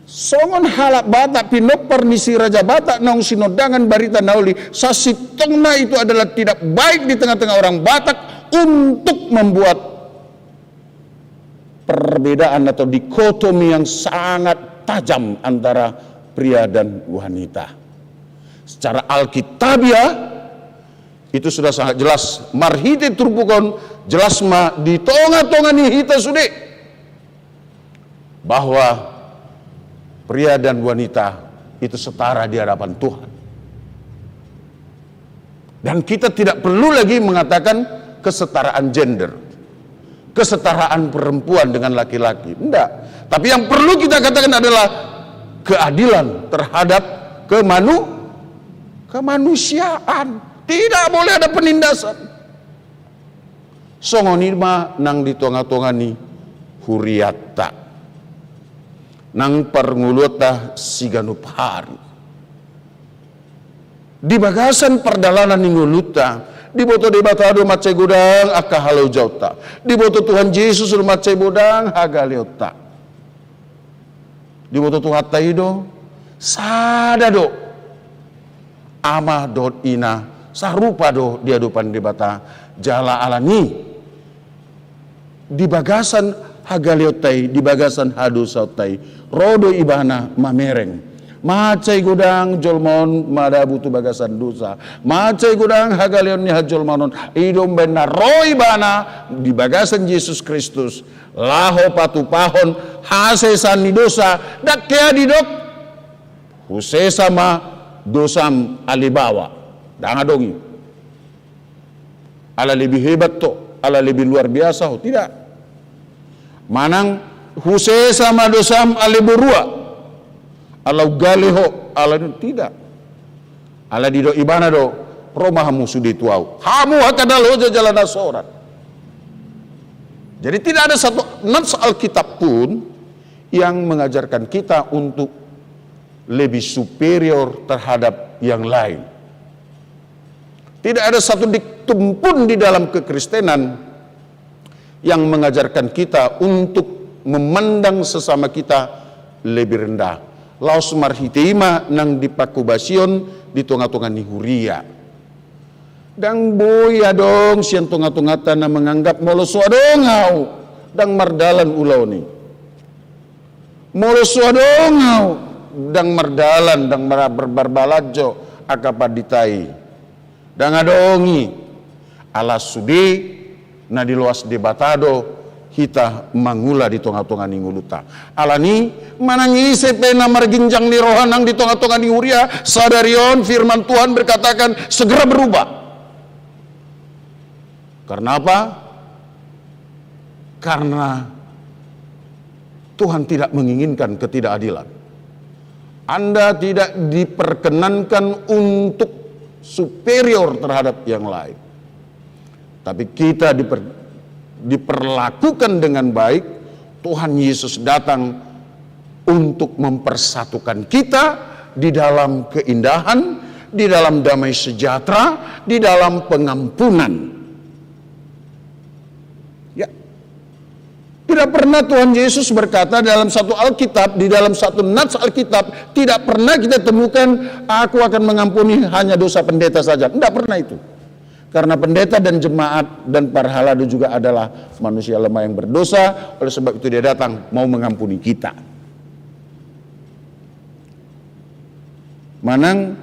songon halak Batak pinompar ni si Raja Batak naung sinondangan barita na uli, sasintongna itu adalah tidak baik di tengah-tengah orang Batak untuk membuat perbedaan atau dikotomi yang sangat tajam antara pria dan wanita. Secara alkitabiah itu sudah sangat jelas, marhite turpuk on jelas ma di tonga-tonga ni hita sude bahwa pria dan wanita itu setara di hadapan Tuhan. Dan kita tidak perlu lagi mengatakan kesetaraan gender, kesetaraan perempuan dengan laki-laki. Enggak. Tapi yang perlu kita katakan adalah keadilan terhadap kemanu-, kemanusiaan. Tidak boleh ada penindasan. Songon i ma nang di tonga-tonga ni hurianta, nang parngoluanta siganup ari. Di bagasan pardalanan ni ngolunta, diboto Debata do mansai godang angka halojaonta. Diboto Tuhan Jesus do mansai godang hagaleonta. Diboto Tuhanta i do, sada do ama dohot ina, sarupa do di adopan Debata. Jala alani di bagasan hagaleonta i, di bagasan hadosaonta i, ro do ibana mamereng. Mansai godang jolma on madabu tu bagasan dosa, mansai godang hagaleon ni hajolmaon on, i do umbahen na ro ibana di bagasan Jesus Kristus, laho patupahon hasesaan ni dosa. Ndang hea didok, husesa ma dosam ale baoa. Ndang adong i. Ala lebih hebat ho, ala lebih luar biasa ho, tidak. Manang husesa ma dosam ale borua, ala umgale ho, ala, tidak. Ala didok ibana do, ro ma hamu sude tu ahu. Hamu angka na loja jala na sorat. Jadi tidak ada satu nats Alkitab pun yang mengajarkan kita untuk lebih superior terhadap yang lain. Tidak ada satu diktum pun di dalam kekristenan yang mengajarkan kita untuk memandang sesama kita lebih rendah. Laos marhite i ma nang di panghobasion di tonga-tonga ni huria. Ndang boi adong sian tonga-tonganta na menganggap molo so adong ahu, ndang mardalan ulaon i. Molo so adong ahu, ndang mardalan, ndang mar-, bar-, bar-, balanjo angka pandita i. Ndang adong i. Ala sude na diloas Debata do hita mangula di tonga-tonga ni ngolunta. Alani, manang ise pe na marginjang ni roha nang di tonga-tonga ni huria, sadari on firman Tuhan berkatakan segera berubah. Karena apa? Karena Tuhan tidak menginginkan ketidakadilan. Anda tidak diperkenankan untuk superior terhadap yang lain. Tapi kita diper-, diperlakukan dengan baik. Tuhan Yesus datang untuk mempersatukan kita di dalam keindahan, di dalam damai sejahtera, di dalam pengampunan. Ya. Tidak pernah Tuhan Yesus berkata dalam satu Alkitab, di dalam satu nats Alkitab, tidak pernah kita temukan, "Aku akan mengampuni hanya dosa pendeta saja." Tidak pernah itu. Karena pendeta dan jemaat dan para halado juga adalah manusia lemah yang berdosa, oleh sebab itu dia datang mau mengampuni kita. Manang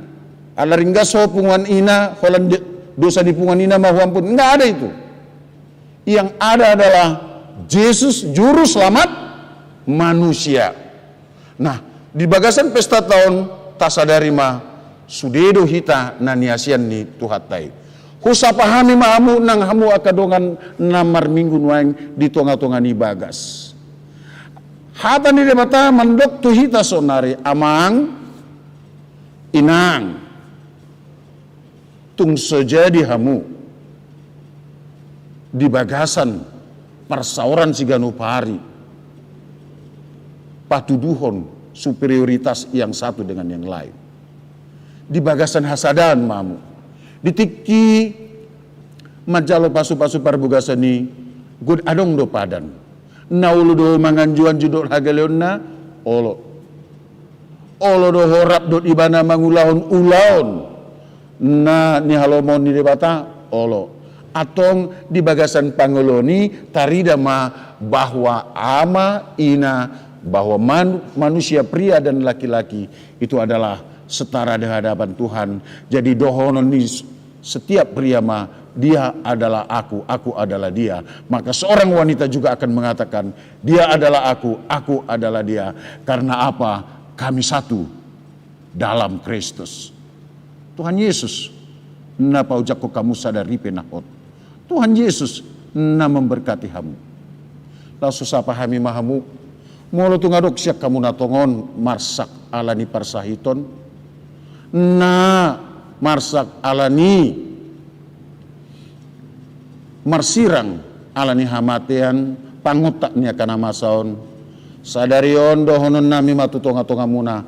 ala ringgas ho punguan ina, holan dosa ni punguan ina ma huampun. Nggak ada itu. Yang ada adalah Jesus, juru selamat manusia. Nah, di bagasan pestanta on tasadari ma sude do hita na niasian ni Tuhanta i. Husapa hami ma hamu nang hamu angka dongan na marminggu nuaeng di tonga-tonga ni bagas. Hata ni Debata mandok tu hita saonari, amang, inang, tung so jadi hamu di bagasan parsaoran siganup ari patuduhon superioritas yang satu dengan yang lain. Di bagasan hasadaan ma hamu. Di tingki manjalo pasu-pasu parbagason i, godang adong do padan. Na olo do manganju-anju dohot hagaleonna, olo. Olo do ho rap dohot ibana mangulahon ulaon na nihalomohon ni Debata, olo. Antong di bagasan pangoloan i tarida ma bahwa ama, ina, bahwa man-, manusia pria dan laki-laki itu adalah setara di hadapan Tuhan. Jadi dohonon ni setiap pria ma, "Dia adalah aku, aku adalah dia." Maka seorang wanita juga akan mengatakan, "Dia adalah aku, aku adalah dia." Karena apa? Kami satu dalam Kristus. Tuhan Yesus na paojakhon hamu sada ripe na hot. Tuhan Yesus na memberkati hamu. Laos husapa hami ma hamu, molo tung adong sian hamu na tongon marsak ala ni parsahiton, na marsak ala ni marsirang ala ni hamatean, pangontak ni angka na masa on, sadari on dohononnami ma tu tonga-tongamuna,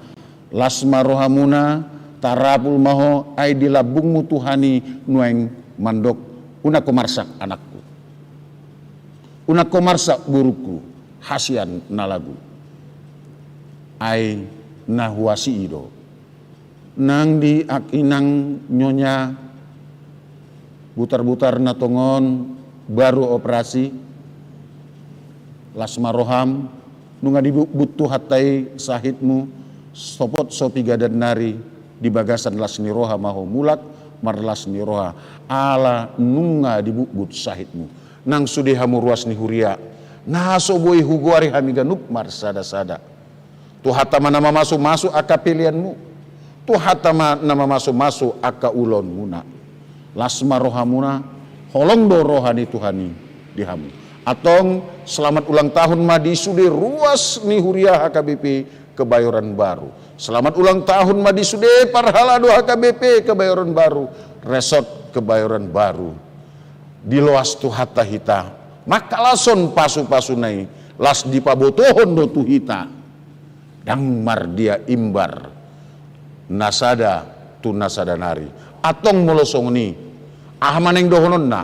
las ma rohamuna, tarapul ma ho, ai di lambungmu Tuhan i nuaeng mandok, unang ho marsak anakku. Unang ho marsak borungku, hasian na lagu. Ai na huasi i do. Nang di angka inang nyonya butar-butar na tongon baru operasi, las ma roham, nunga dibutbut Tuhanta i sahitmu, sopot so piga dan nari, di bagasan las ni roha ma ho mulak, marlas ni roha, ala nunga dibutbut sahitmu. Nang sude hamu ruas ni huria, na so boi hugoari hami ganup marsada-sada. Tuhanta ma na mamasu-masu angka peleanmu. Tuhanta ma na mamasu-masu angka ulaonmuna. Las ma rohamuna, holong do roha ni Tuhan i di hamu. Antong, selamat ulang tahun ma di sude ruas ni huria H K B P Kebayoran Baru. Selamat ulang tahun ma di sude parhalado H K B P Kebayoran Baru, Resort Kebayoran Baru. Diloas Tuhanta hita mangkalashon pasu-pasuna i, laos dipabotohon do tu hita. Ndang mardia imbar na sada tu na sada nari. Antong molo songon i, aha ma naeng dohononna?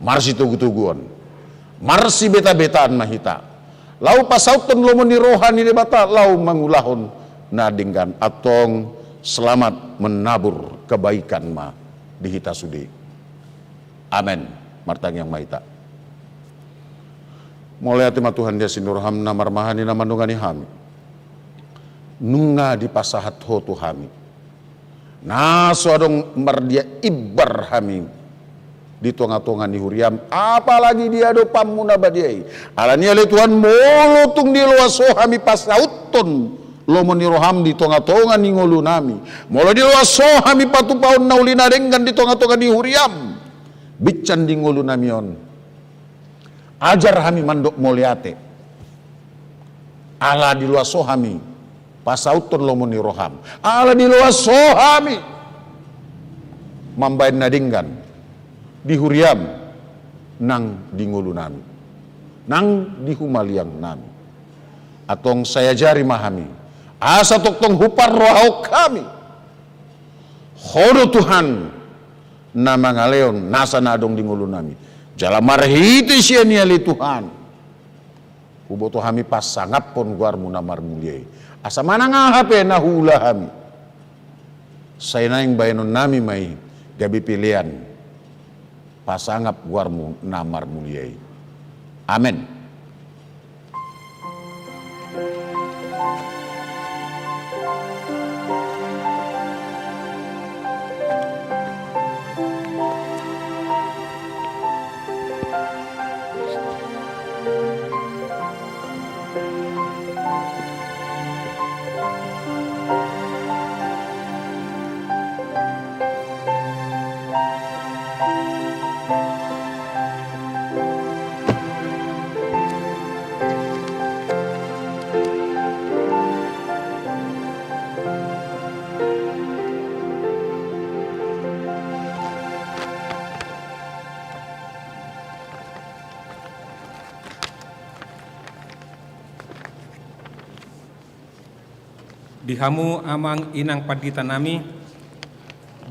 Marsitogu-toguon, marsibeta-betaan ma hita, laho pasauthon lomo ni roha ni Debata laho mangulahon na denggan. Antong selamat menabur kebaikan ma di hita sude. Amen. Martangiang ma hita. Mauliate ma Tuhan di asi ni roham na marmahani na mandongani hami. Nunga dipasahat ho tu hami na so adong mardia imbar hami di tonga-tonga ni huriam, apalagi di adopanmu na badia i. Alani i ale Tuhan, molo tung diloas ho hami pasauthon lomo ni roham di tonga-tonga ni ngolunami, molo diloas ho hami patupahon na uli na denggan di tonga-tonga ni huriam, binsan di ngolunami on, ajar hami mandok mauliate. Ala diloas ho hami pasauthon lomo ni roham. Ala diloas ho hami mambahen na denggan di huriam nang di ngolunami, nang di humaliangnami. Antong sai ajari ma hami asa tongtong huparrohahon hami, Ho do Tuhan na mangalehon nasa na adong di ngolunami. Jala marhite sian i ale Tuhan, huboto hami pasangaphon goarmu na marmulia i. Asa manang aha pe na huula hami, sai naeng bahenonnami ma i gabe pelean pasangap goarmu na marmulia i. Amen. Di hamu amang inang pandita nami,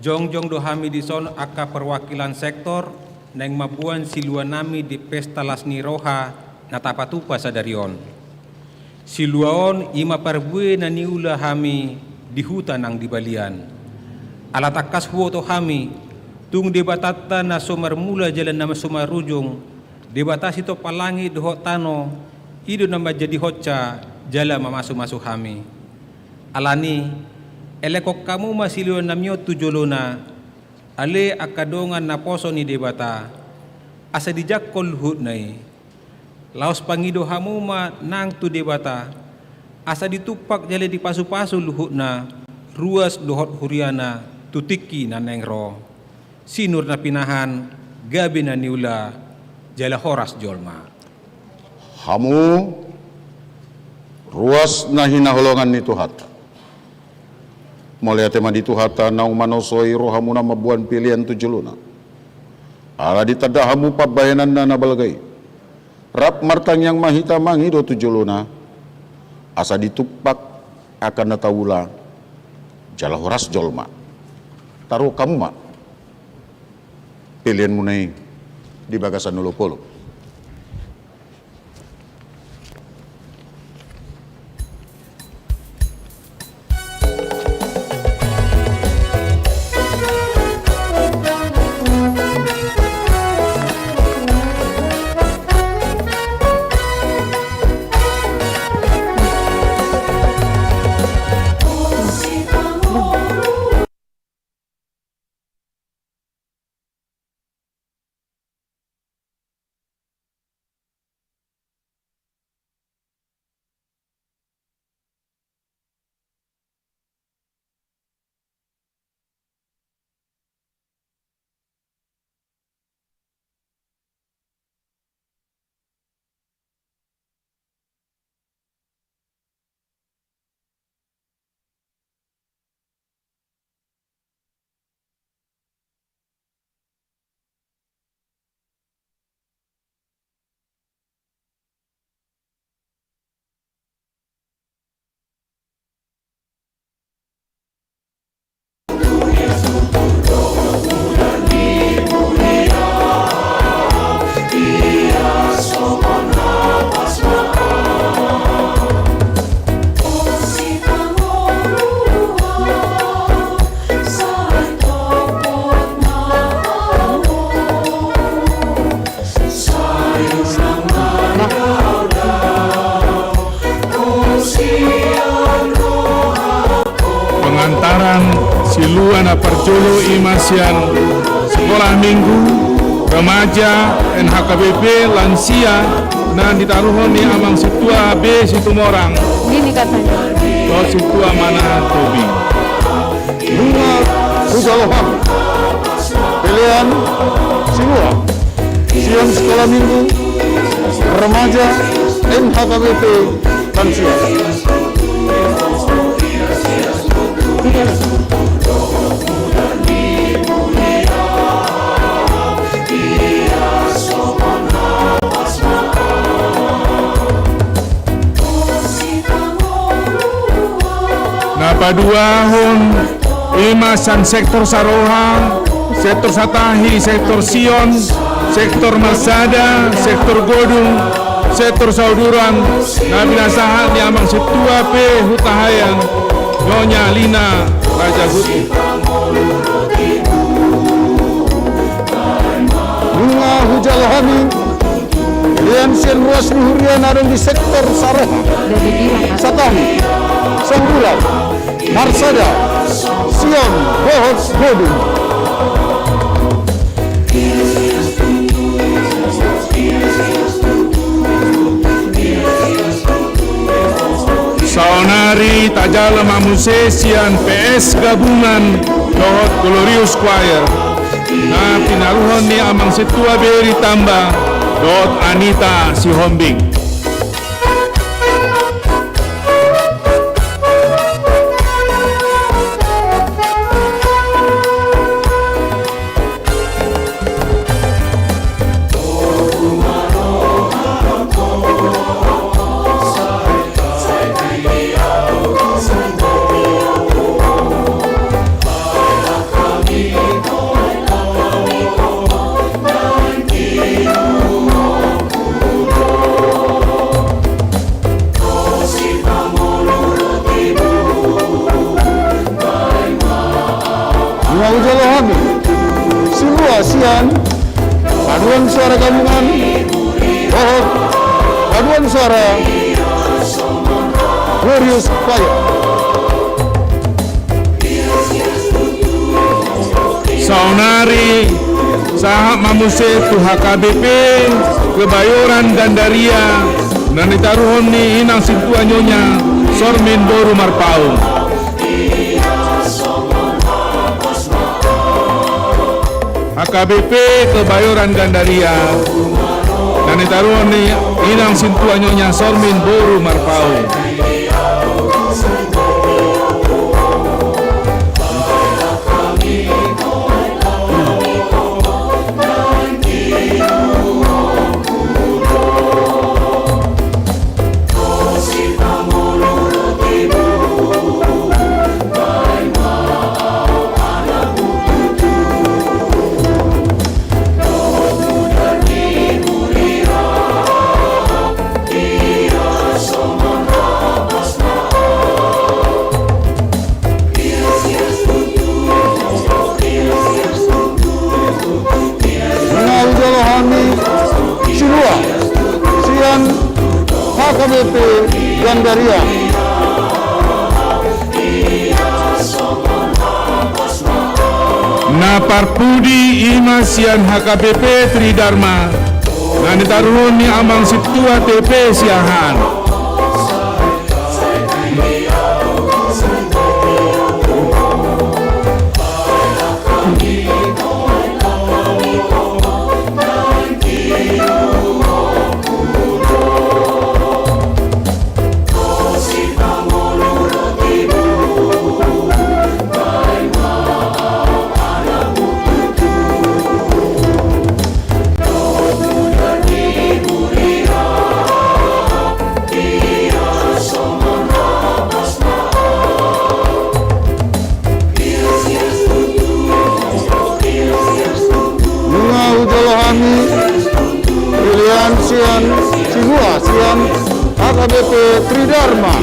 jongjong do hami dison angka perwakilan sektor naeng mamboan siluanami di pesta las ni roha na tapatupa sadari on. Silua on i ma parbue na niula hami di huta nang di balian. Ala tangkas huboto hami, tung Debatanta na so marmula jala na so marujung, Debata sitompa langit dohot tano, i do na manjadihonsa jala mamasumasu hami. Alani, elekhon hamu ma siluanami on tu jolona, ale angka dongan naposo ni Debata, asa dijangkon luhutna i. Laos pangido hamu ma nang tu Debata, asa ditumpak jala dipasupasu luhutna, ruas dohot huriana, tu tingki na naeng ro. Sinur na pinahan, gabe na niula, jala horas jolma. Hamu ruas na hinaholongan ni Tuhanta. Mauliate ma di Tuhanta naung manosoi rohamuna mamboan pelean tu jolona. Ala ditanda hamu pambahenanna na balga i. Rap martangiang ma hita mangido tu jolona. Asa ditumpak angka na taula. Jala horas jolma. Taruhon hamu ma peleanmuna i di bagasan olopolop. Pengantaran silua na parjolo i ma sian Sekolah Minggu, Remaja, N H K B P, Lansia, na ditaruhon ni Amang Sintua B Situmorang. Gini katanya. Dohot Sintua Mana Tobing. Nunga hujalo hami pelean silua sian Sekolah Minggu, Remaja, N H K B P, Lansia. Na paduahon i ma sian sektor Saroha, sektor Satahi, sektor Sion, sektor Marsada, sektor Godung, sektor Sauduran, na pinasahat ni Amang Sintua P Hutahaean, Nyonya Lina Rajaguti. Nunga hujalo hami pelean sian ruas ni huria na adong di sektor Saroha, Satahi, Sauduran, Marsada, Sion, dohot Godung. Saonari tajalo ma muse sian P S Gabungan dohot Glorious Choir. Na pinaruhon ni Amang Sintua Beri Tamba dohot Anita Sihombing. Sian paduan suara gabungan dohot paduan suara Glorious Choir. Saonari sahat ma muse tu H K B P Kebayoran Gandaria na nitaruhon ni inang sintua Nyonya Sormin boru Marpaung. H K B P Kebayoran Gandaria na nitaruhon ni inang sintua Nyonya Sormin boru Marpaung. Nunga hujalo hami silua sian H K B P Gandaria. Na parpudi i ma sian H K B P Tridharma na nitaruhon ni amang sintua T P Siahaan. Nunga hujalo hami pilihan sian silua sian H K B P Tridharma.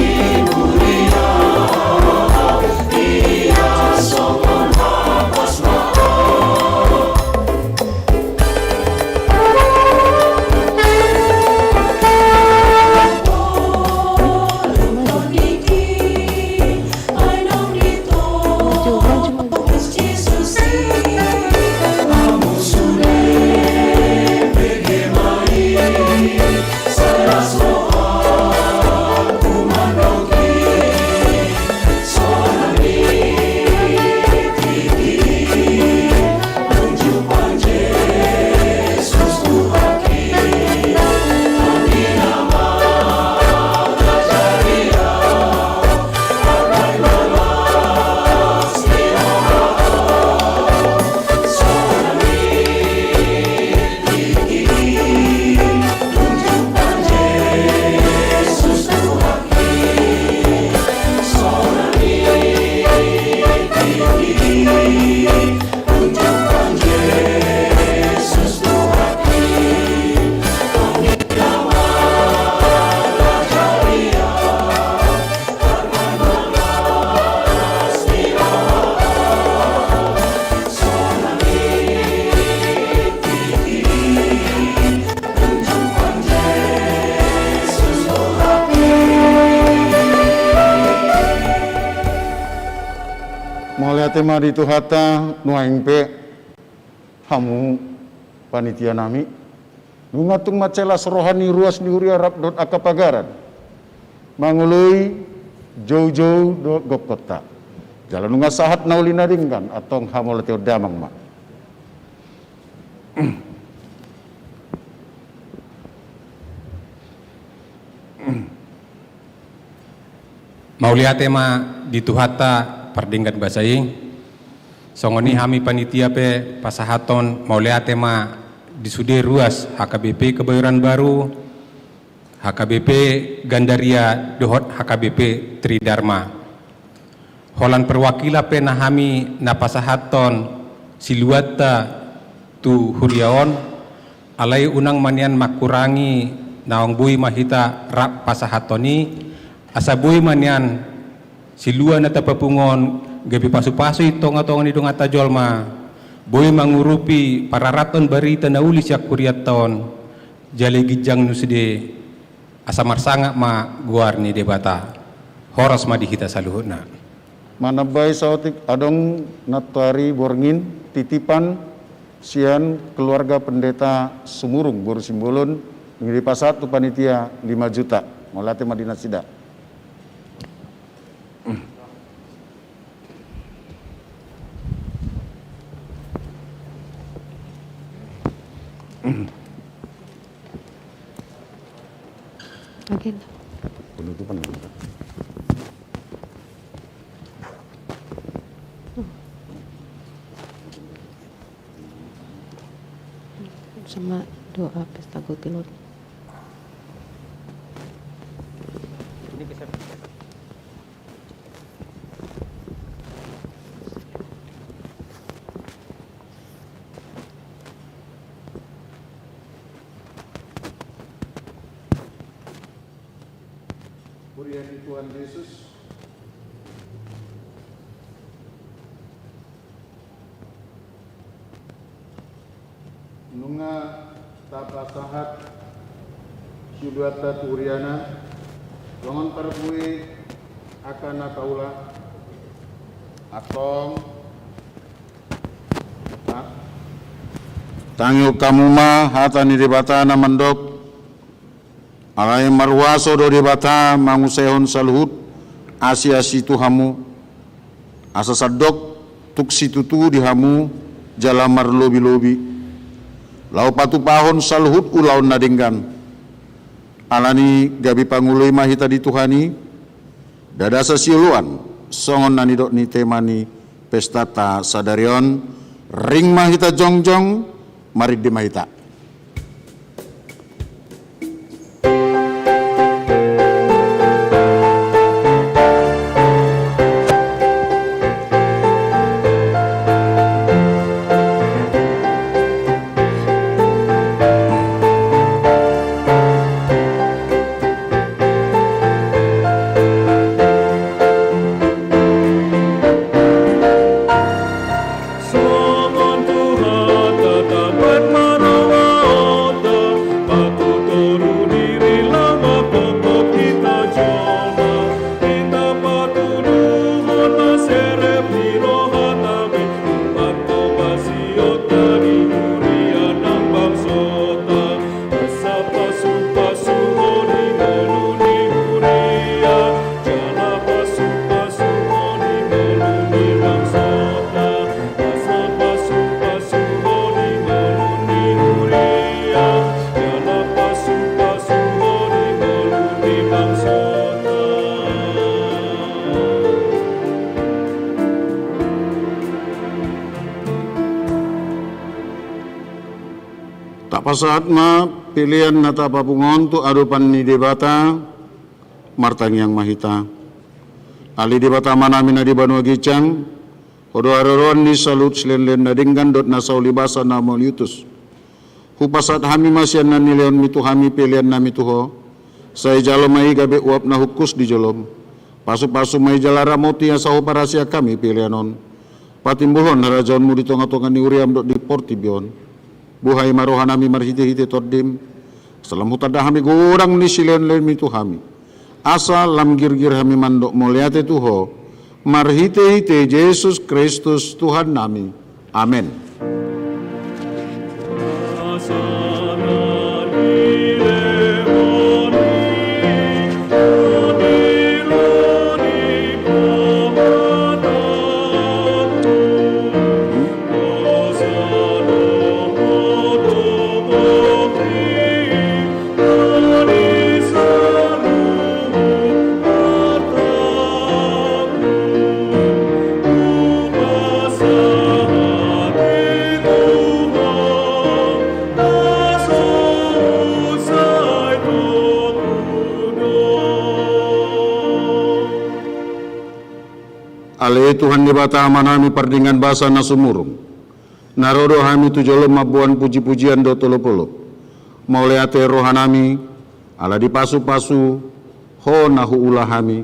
Mauliate ma di Tuhanta, nuaeng pe hamu panitia nami. Nunga tung mansai las roha ni ruas ni huria rap dohot angka pagaran mangoloi joujou dohot gokhonta. Jala nunga sahat na uli na denggan, antong hamauliateon damang ma. Mauliate ma di Tuhanta pardenggan basa i. Songon i hami panitia pe pasahathon mauliate ma di sude ruas H K B P Kebayoran Baru, H K B P Gandaria dohot H K B P Tridharma. Holan perwakilan pe na hami na pasahathon siluanta tu huria on, alai unang ma nian mangkurangi naung boi ma hita rap pasahathon i, asa boi ma nian silua na tapapungu on gabe pasupasu i tongatonga ni donganta jolma, Boi mangurupi pararathon barita na uli sian hurianta on, jala ginjang nuside, asa marsangap ma goar ni Debata. Horas ma di hita saluhutna. Manambai saotik, adong nantoari borngin titipan sian keluarga Pendeta Sumurung boru Simbolon, ingin dipasahat tu panitia lima juta. Mauliate ma di nasida. Oke. Penutupan. Sama doa pesta goti lor. Huria ni Tuhan Yesus. Nunga tapasahat siuluanta tu huriana, songon parbue angka na taula. Antong. Tangihon hamu ma hata ni Debata na mandok: Alai marhuaso do Debata mangusehon saluhut asi-asi tu hamu, asa sandok tung situtu di hamu jala marlobi-lobi, laho patupahon saluhut ulaon na denggan. Alani gabe pangoloi ma hita di Tuhan i, ndada sasioloan, songon na nidok ni tema ni pestanta sadari on, ring ma hita jongjong, marende ma hita. Tapasahat ma pelean na tapapungu on tu adopan ni Debata. Martangiang ma hita. Ale Debata Amanami na di banua ginjang, Ho do haroroan ni saluhut silehonlehon na denggan dohot na sauli basa na mauliutus. Hupasahat hami ma sian na nilehonmi tu hami peleannami tu Ho. Sai jalo ma i gabe uap na hungkus di jolom. Pasupasu ma i jala ramoti asa huparasian hami pelean on patimbulhon harajaonmu di tongatonga ni huriam dohot di portibi on. Buhai ma rohanami marhitehite Tondim, asa lam hutanda hami godang ni silehonlehonmi tu hami, asa lam girgir hami mandok mauliate tu Ho, marhitehite Jesus Kristus Tuhannami. Amen. Ale Tuhan Debata Amanami pardenggan basa na sumurung, na ro do hami tu jolom mamboan pujipujian dohot olopolop. Mauliate rohanami, ala dipasupasu Ho na huula hami,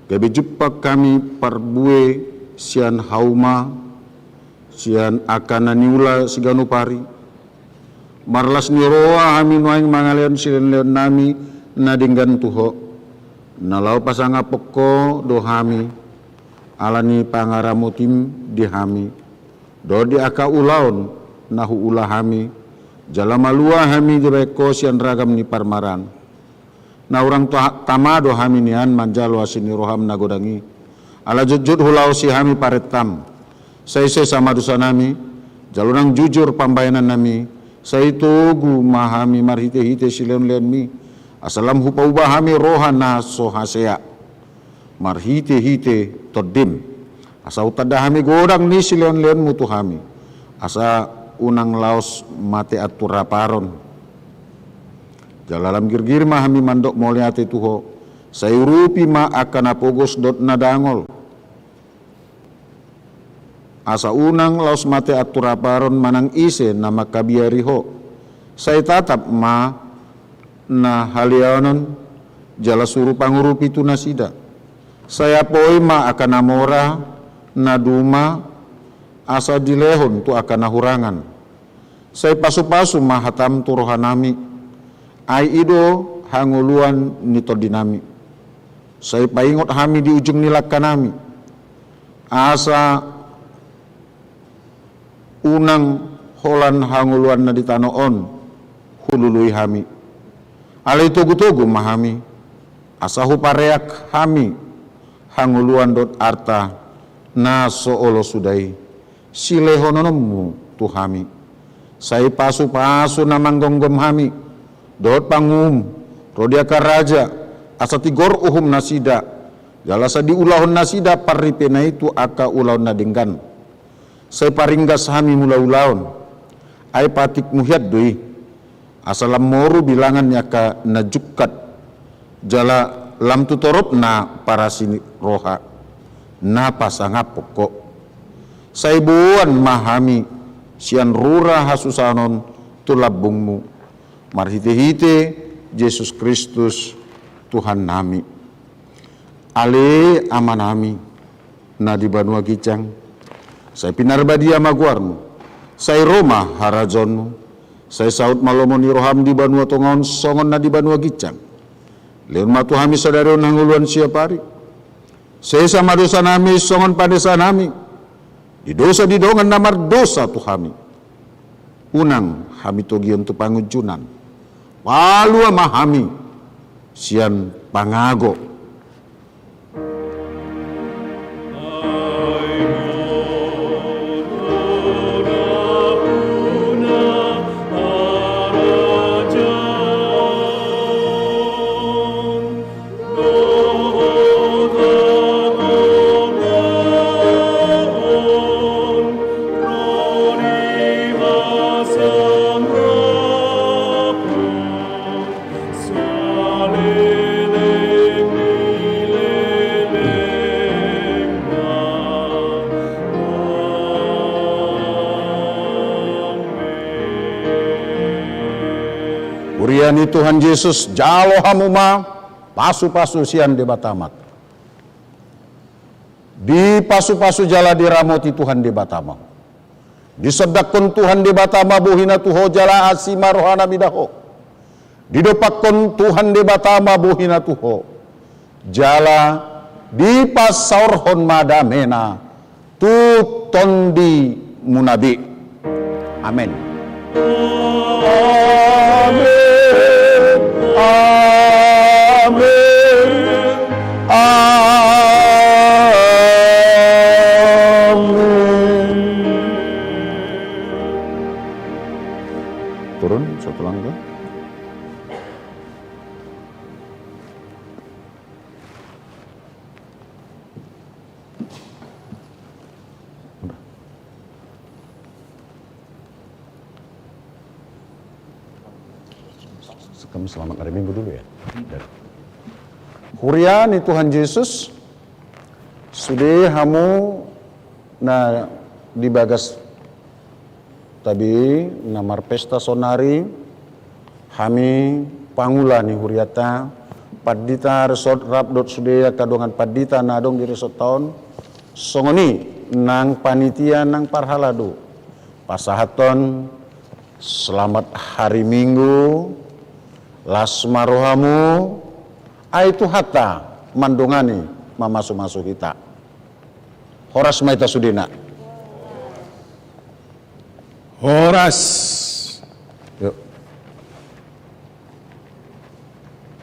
gabe jumpang hami parbue sian hauma, sian angka na niula siganup ari. Marlas ni roha hami nuaeng mangalehon silehonlehonnami na denggan tu Ho. Na laho pasangaphon Ho do hami, ala ni pangaramotiM di hami dohot di angka ulaon na huula hami, jala malua hami dibahen Ho sian ragam ni parmaraan. Na hurang ta-, tama do hami nian manjalo asi ni rohaM na godang i. Ala jotjot hulaosi hami parentaM. Sai sesa ma dosanami, jala unang jujur pambahenannami, sai togu ma hami marhitehite silehonlehonMi, asa lam hupauba hami roha na so hasea marhitehite TondiM. Asa huntanda hami godang ni silehonlehonMu tu hami, asa unang laos mate anturaparon. Jala lam girgir ma hami mandok mauliate tu Ho, sai urupi ma angka na pogos dohot na dangol. Asa unang laos mate anturaparon manang ise na mangkabiari Ho. Sai tatap ma na haleanon jala suru pangurupi tu nasida. Sai apoi ma angka na mora na duma, asa dilehon tu angka na hurangan. Sai pasupasu ma hataM tu rohanami, ai i do hangoluan ni tondinami. Sai paingot hami di ujung ni langkanami, asa unang holan hangoluan na di tano on hulului hami. Alai togutogu ma hami, asa hupareak hami hangoluan dohot arta na so olo suda i silehononMu tu hami. Sai pasupasu na manggomgom hami dohot panguhum ro di angka raja, asa tigor uhum nasida, jala asa diulahon nasida parripena i tu angka ulaon na denggan. Sai paringgas hami mulaulaon, ai patikMu hian do i, asa lam moru bilangan ni angka na jungkat, jala lam tu torop na parasi ni roha na pasangaphon Ho. Sai boan ma hami sian rura hasusahan on tu lambungMu, marhitehite Jesus Kristus Tuhannami. Ale Amanami na di banua ginjang, sai pinarbadia ma goarMu. Sai ro ma harajaonMu. Sai saut ma lomo ni rohaM di banua tonga on songon na di banua ginjang. Lehon ma tu hami sadari on hangoluan siapari. Sesa ma dosanami songon panesanami di dosa di dongan na mardosa tu hami. Unang hami togihon tu pangunjunan. Palua ma hami sian pangago. Huria ni Tuhan Jesus, jalo hamu ma pasupasu sian Debata Ama. Dipasupasu jala diramoti Tuhan Debata ma. Disondangkon Tuhan Debata ma bohiNa tu ho jala asi ma rohaNa mida ho. Didompakkon Tuhan Debata ma bohiNa tu ho jala dipasaorhon ma dameNa tu tondimuna be. Amen. Amen. Amen. Amen. Turun satu langkah. Kami selamat hari Minggu dulu ya. Huria ni Tuhan Jesus, sude hamu na di bagas tabi na marpesta sonari, hami pangula ni hurianta, pandita, resort rap dohot sude angka dongan pandita na adong di resortta on, songon i Nang panitia nang parhalado, pasahathon selamat hari Minggu. Las ma rohamu. Ai Tuhanta mandongani, mamasumasu hita. Horas ma hita sudena. Horas. Yuk.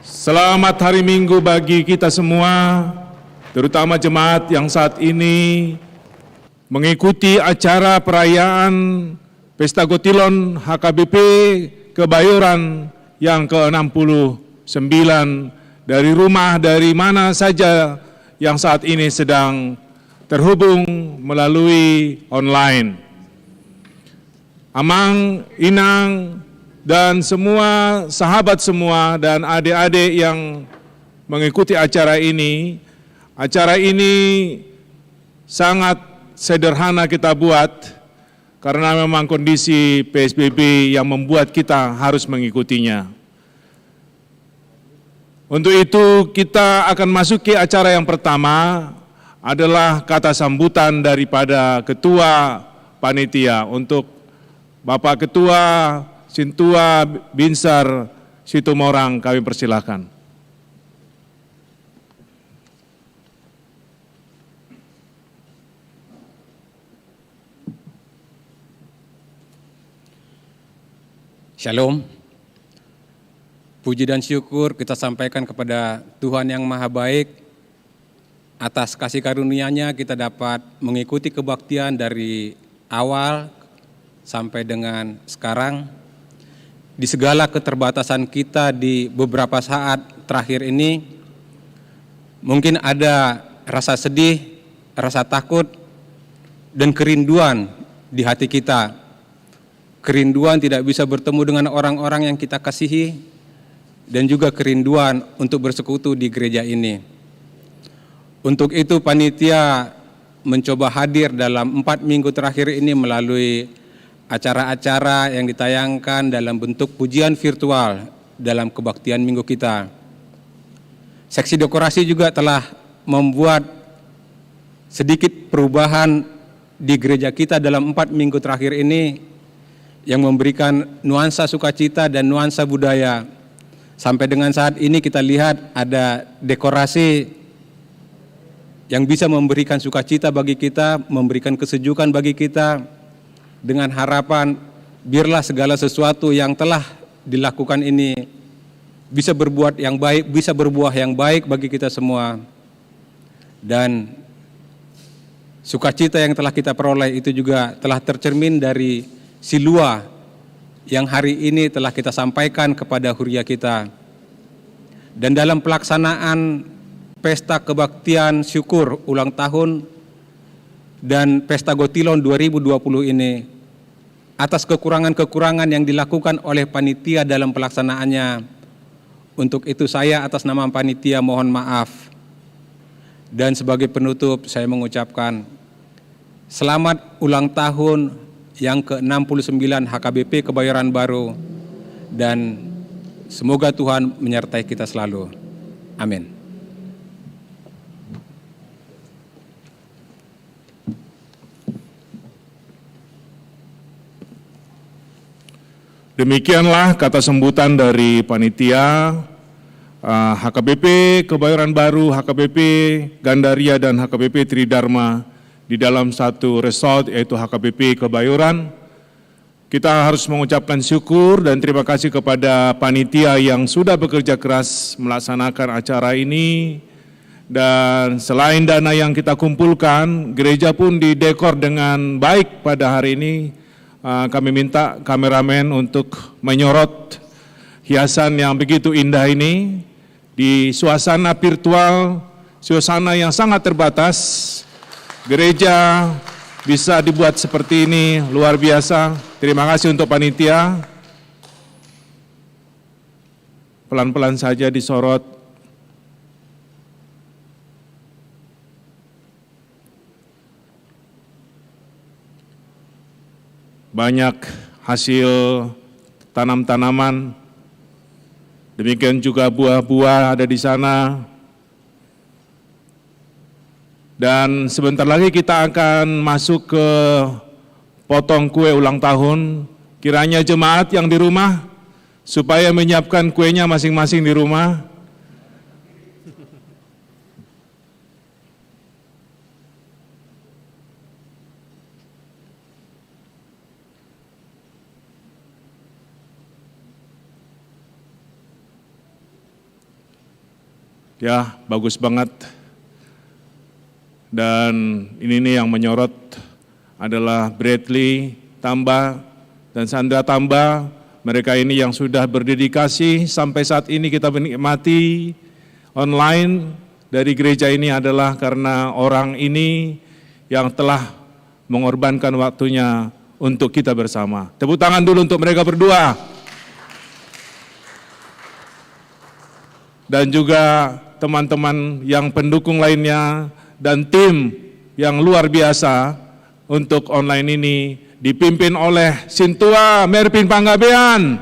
Selamat hari Minggu bagi kita semua, terutama jemaat yang saat ini mengikuti acara perayaan Pesta Gotilon H K B P Kebayoran yang keenam puluh sembilan dari rumah, dari mana saja yang saat ini sedang terhubung melalui online. Amang, inang, dan semua sahabat semua, dan adik-adik yang mengikuti acara ini, acara ini sangat sederhana kita buat karena memang kondisi P S B B yang membuat kita harus mengikutinya. Untuk itu, kita akan masuk ke acara yang pertama, adalah kata sambutan daripada Ketua Panitia. Untuk Bapak Ketua Sintua Binsar Situmorang, kami persilahkan. Shalom. Puji dan syukur kita sampaikan kepada Tuhan yang Maha Baik. Atas kasih karunia-Nya kita dapat mengikuti kebaktian dari awal sampai dengan sekarang. Di segala keterbatasan kita di beberapa saat terakhir ini, mungkin ada rasa sedih, rasa takut, dan kerinduan di hati kita. Kerinduan tidak bisa bertemu dengan orang-orang yang kita kasihi, dan juga kerinduan untuk bersekutu di gereja ini. Untuk itu, panitia mencoba hadir dalam empat minggu terakhir ini melalui acara-acara yang ditayangkan dalam bentuk pujian virtual dalam kebaktian minggu kita. Seksi dekorasi juga telah membuat sedikit perubahan di gereja kita dalam empat minggu terakhir ini, yang memberikan nuansa sukacita dan nuansa budaya. Sampai dengan saat ini kita lihat ada dekorasi yang bisa memberikan sukacita bagi kita, memberikan kesejukan bagi kita, dengan harapan biarlah segala sesuatu yang telah dilakukan ini bisa berbuat yang baik, bisa berbuah yang baik bagi kita semua. Dan sukacita yang telah kita peroleh itu juga telah tercermin dari silua yang hari ini telah kita sampaikan kepada huria kita. Dan dalam pelaksanaan pesta kebaktian syukur ulang tahun dan pesta Gotilon dua ribu dua puluh ini, atas kekurangan-kekurangan yang dilakukan oleh panitia dalam pelaksanaannya. Untuk itu, saya atas nama panitia mohon maaf. Dan sebagai penutup, saya mengucapkan selamat ulang tahun yang ke enam puluh sembilan H K B P Kebayoran Baru, dan semoga Tuhan menyertai kita selalu. Amin. Demikianlah kata sambutan dari panitia, eh, H K B P Kebayoran Baru, H K B P Gandaria, dan H K B P Tridharma di dalam satu resort, yaitu H K B P Kebayoran. Kita harus mengucapkan syukur dan terima kasih kepada panitia yang sudah bekerja keras melaksanakan acara ini. Dan selain dana yang kita kumpulkan, gereja pun didekor dengan baik pada hari ini. Eh, kami minta kameramen untuk menyorot hiasan yang begitu indah ini. Di suasana virtual, suasana yang sangat terbatas, gereja bisa dibuat seperti ini, luar biasa. Terima kasih untuk panitia. Pelan-pelan saja disorot. Banyak hasil tanam-tanaman, demikian juga buah-buah ada di sana. Dan sebentar lagi kita akan masuk ke potong kue ulang tahun. Kiranya jemaat yang di rumah supaya menyiapkan kuenya masing-masing di rumah. Ya, bagus banget. Dan ini nih yang menyorot adalah Bradley Tamba dan Sandra Tamba. Mereka ini yang sudah berdedikasi sampai saat ini kita menikmati online dari gereja ini adalah karena orang ini yang telah mengorbankan waktunya untuk kita bersama. Tepuk tangan dulu untuk mereka berdua. Dan juga teman-teman yang pendukung lainnya dan tim yang luar biasa untuk online ini dipimpin oleh Sintua Mervin Panggabean.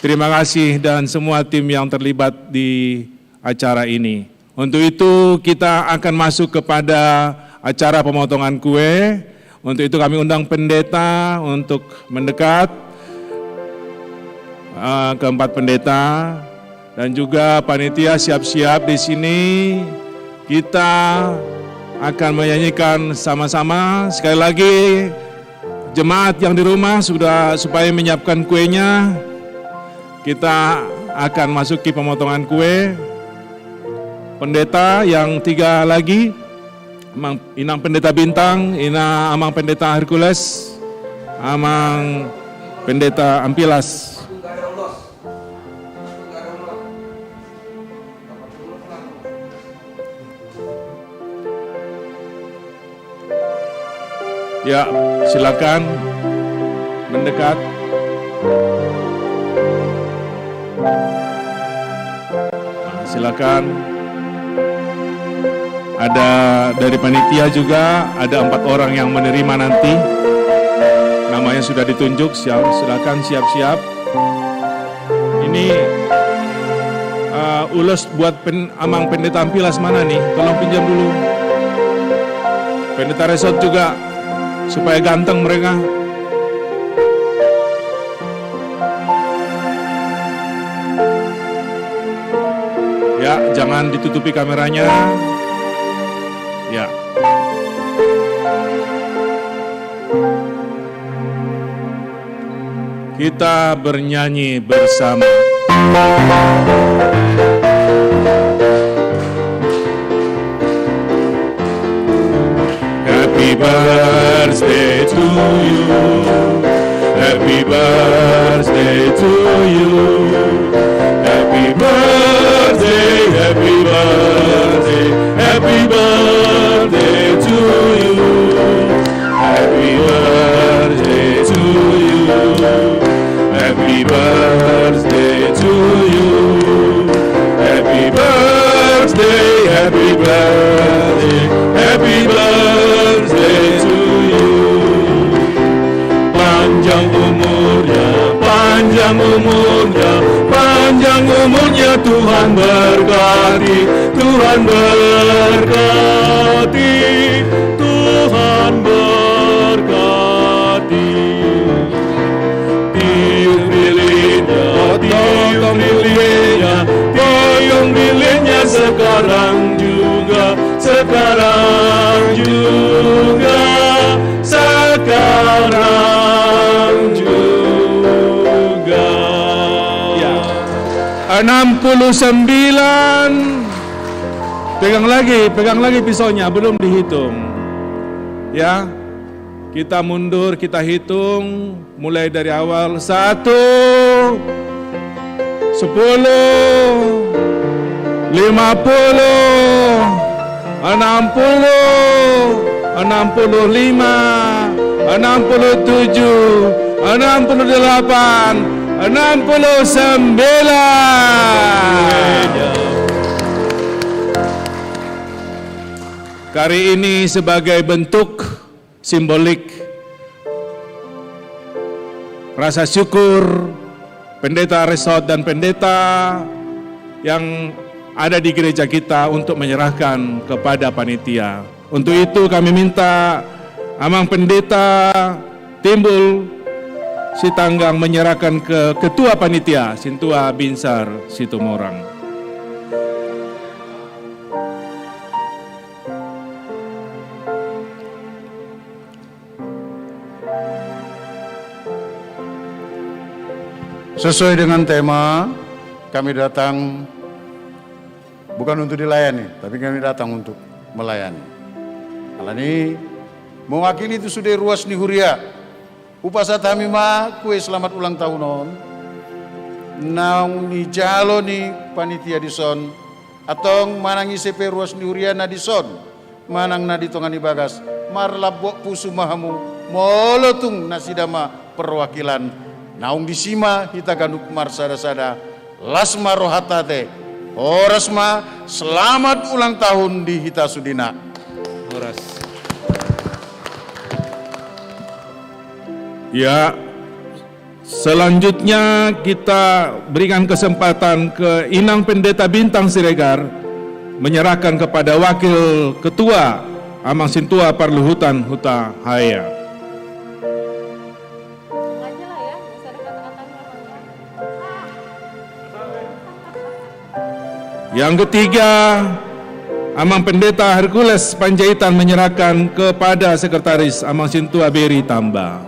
Terima kasih dan semua tim yang terlibat di acara ini. Untuk itu, kita akan masuk kepada acara pemotongan kue. Untuk itu, kami undang pendeta untuk mendekat, eh, keempat pendeta, dan juga panitia siap-siap di sini. Kita akan menyanyikan sama-sama. Sekali lagi, jemaat yang di rumah sudah supaya menyiapkan kuenya. Kita akan masuki pemotongan kue. Pendeta yang tiga lagi, Amang, Inang Pendeta Bintang, Ina, Amang Pendeta Hercules, Amang Pendeta Ampilas. Ya, silakan mendekat. Nah, silakan. Ada dari panitia juga, ada empat orang yang menerima nanti. Namanya sudah ditunjuk, siap, silakan siap-siap. Ini, eh, ulos buat pen-, Amang Pendeta Ampilas mana nih? Tolong pinjam dulu. Pendeta Resort juga, supaya ganteng mereka. Ya, jangan ditutupi kameranya. Ya. Kita bernyanyi bersama. Happy birthday to you. Happy birthday to you. Happy birthday, happy birthday, happy birthday to you. Happy birthday to you. Happy birthday to you. Happy birthday, happy birthday, happy birthday to you. Panjang umurnya, panjang umurnya, panjang umurnya, Tuhan berkati, Tuhan berkati, Tuhan berkati. Tiup lilinnya, tiup lilinnya, tiup lilinnya sekarang juga, sekarang juga, sekarang juga. Ya. Enam puluh sembilan. Pegang lagi, pegang lagi pisaunya, belum dihitung. Ya. Kita mundur, kita hitung mulai dari awal. Satu, sepuluh, lima puluh, enam puluh, enam puluh lima, enam puluh tujuh, enam puluh delapan, enam puluh sembilan. Kari ini sebagai bentuk simbolik rasa syukur Pendeta Resort dan Pendeta yang ada di gereja kita untuk menyerahkan kepada panitia. Untuk itu kami minta Amang Pendeta Timbul Sitanggang menyerahkan ke Ketua Panitia, Sintua Binsar Situmorang. Sesuai dengan tema, kami datang bukan untuk dilayani, tapi kami datang untuk melayani. Alani, mewakili tu sude ruas ni huria, hupasahat hami ma kue selamat ulang tahun on, naung nijalo ni panitia dison, antong manang ise pe ruas ni huria na dison, manang na di tonga ni bagas, marlambok pusu ma hamu, molo tung nasida ma perwakilan, naung disi ma hita ganup marsada-sada, las ma rohanta ate, horas ma, selamat ulang tahun di hita sudena. Horas. Ya, selanjutnya kita berikan kesempatan ke Inang Pendeta Bintang Siregar menyerahkan kepada Wakil Ketua Amang Sintua Parluhutan Hutahaean. Yang ketiga, Amang Pendeta Hercules Panjaitan menyerahkan kepada Sekretaris Amang Sintua Beri Tamba.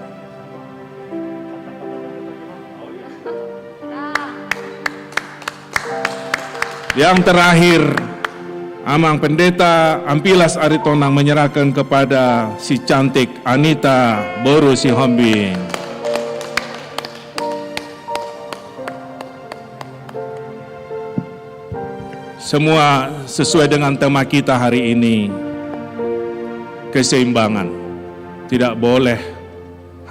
Yang terakhir, Amang Pendeta Ampilas Aritonang menyerahkan kepada si cantik Anita boru Sihombing. Semua sesuai dengan tema kita hari ini, keseimbangan. Tidak boleh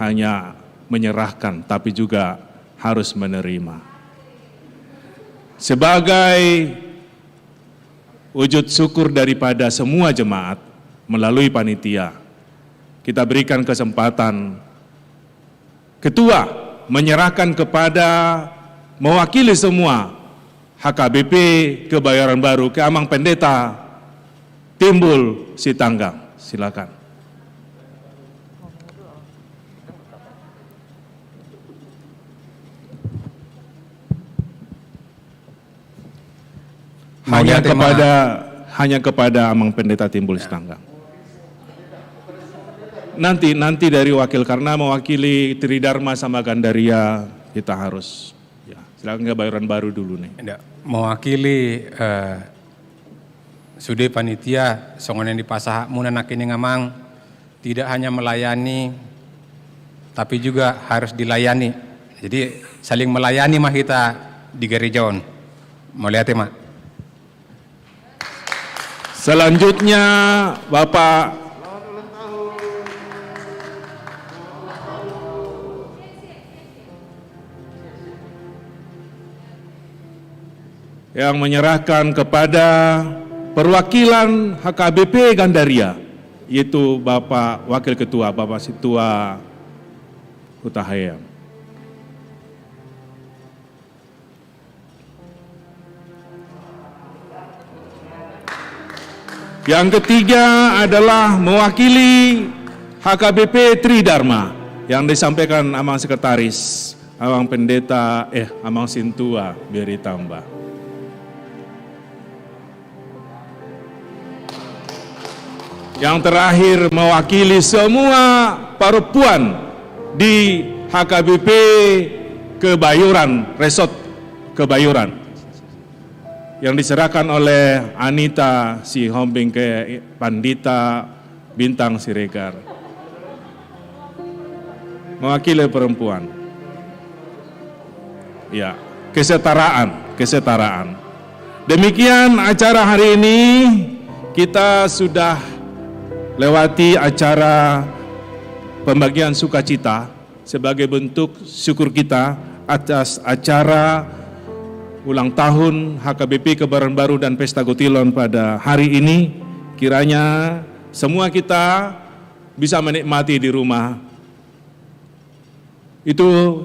hanya menyerahkan, tapi juga harus menerima. Sebagai wujud syukur daripada semua jemaat melalui panitia, kita berikan kesempatan ketua menyerahkan kepada mewakili semua H K B P Kebayoran Baru ke Amang Pendeta Timbul Sitanggang. Silakan. Hanya kepada, hanya kepada Amang Pendeta Timbul Sitanggang. Nanti, nanti dari wakil, karena mewakili Tridharma sama Gandaria, kita harus, ya, silakan Kebayoran Baru dulu nih. Nggak, mewakili, eh, sude panitia, songon yang dipasahat muna nangkining Amang, tidak hanya melayani, tapi juga harus dilayani. Jadi, saling melayani ma hita di gereja on. Mauliate ma. Selanjutnya, Bapak. Yang menyerahkan kepada perwakilan H K B P Gandaria, yaitu Bapak Wakil Ketua, Bapak Sintua Hutahaean. Yang ketiga adalah mewakili H K B P Tridharma yang disampaikan Amang Sekretaris, Amang Pendeta, eh, Amang Sintua Beri Tamba. Yang terakhir mewakili semua perempuan di H K B P Kebayoran, Resort Kebayoran, yang diserahkan oleh Anita Sihombing ke Pandita Bintang Siregar. Mewakili perempuan. Ya, kesetaraan, kesetaraan. Demikian acara hari ini, kita sudah lewati acara pembagian sukacita sebagai bentuk syukur kita atas acara ulang tahun H K B P Kebayoran Baru dan Pesta Gotilon pada hari ini. Kiranya semua kita bisa menikmati di rumah. Itu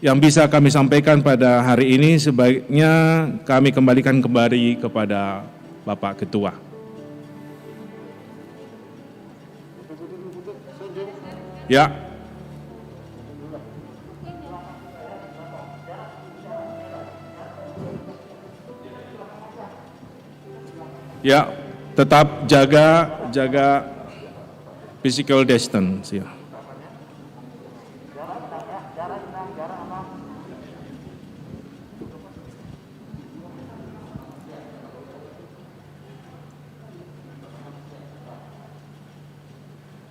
yang bisa kami sampaikan pada hari ini, sebaiknya kami kembalikan kembali kepada Bapak Ketua. Ya. Ya, tetap jaga, jaga physical distance, ya.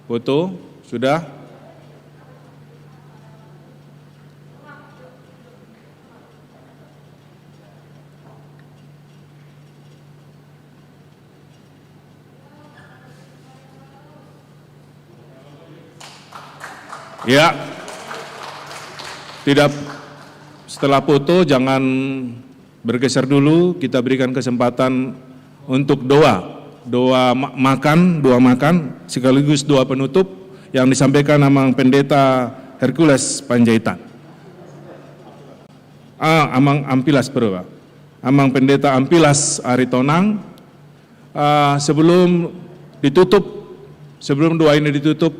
Foto sudah? Ya. Tidak, setelah foto jangan bergeser dulu, kita berikan kesempatan untuk doa. Doa ma-, makan, doa makan, sekaligus doa penutup yang disampaikan Amang Pendeta Hercules Panjaitan. Ah, Amang Ampilas, Pak. Amang Pendeta Ampilas Aritonang. Ah, sebelum ditutup, sebelum doa ini ditutup,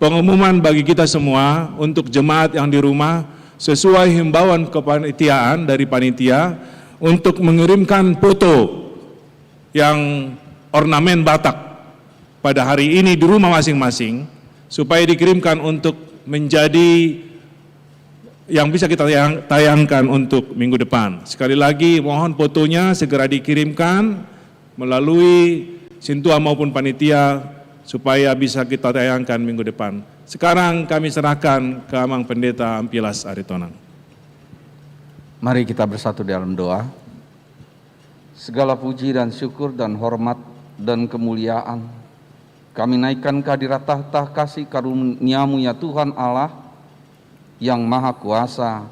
pengumuman bagi kita semua untuk jemaat yang di rumah, sesuai himbauan kepanitiaan dari panitia untuk mengirimkan foto yang ornamen Batak pada hari ini di rumah masing-masing, supaya dikirimkan untuk menjadi yang bisa kita tayang-, tayangkan untuk minggu depan. Sekali lagi, mohon fotonya segera dikirimkan melalui sintua maupun panitia, supaya bisa kita tayangkan minggu depan. Sekarang kami serahkan ke Amang Pendeta Ampilas Aritonang. Mari kita bersatu dalam doa. Segala puji dan syukur dan hormat dan kemuliaan kami naikkan ke hadirat tahta kasih karunia-Mu, ya Tuhan Allah yang Maha Kuasa,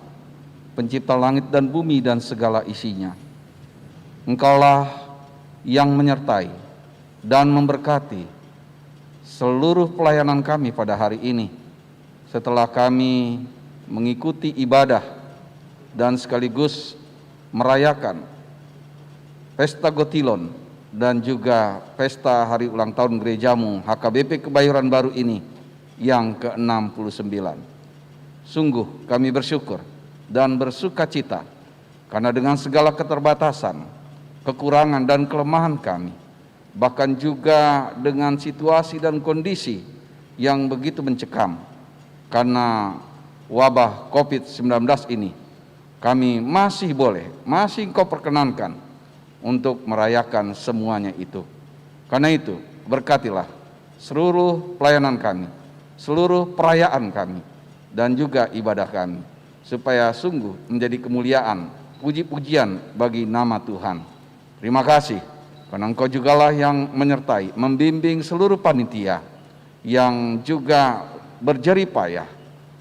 Pencipta langit dan bumi dan segala isinya. Engkaulah yang menyertai dan memberkati seluruh pelayanan kami pada hari ini. Setelah kami mengikuti ibadah dan sekaligus merayakan Pesta Gotilon dan juga pesta hari ulang tahun gerejamu H K B P Kebayoran Baru ini yang keenam puluh sembilan. Sungguh kami bersyukur dan bersukacita karena dengan segala keterbatasan, kekurangan dan kelemahan kami, bahkan juga dengan situasi dan kondisi yang begitu mencekam karena wabah covid sembilan belas ini, kami masih boleh, masih Engkau perkenankan untuk merayakan semuanya itu. Karena itu, berkatilah seluruh pelayanan kami, seluruh perayaan kami, dan juga ibadah kami, supaya sungguh menjadi kemuliaan, puji-pujian bagi nama Tuhan. Terima kasih, karena Engkau jugalah yang menyertai, membimbing seluruh panitia yang juga berjerih payah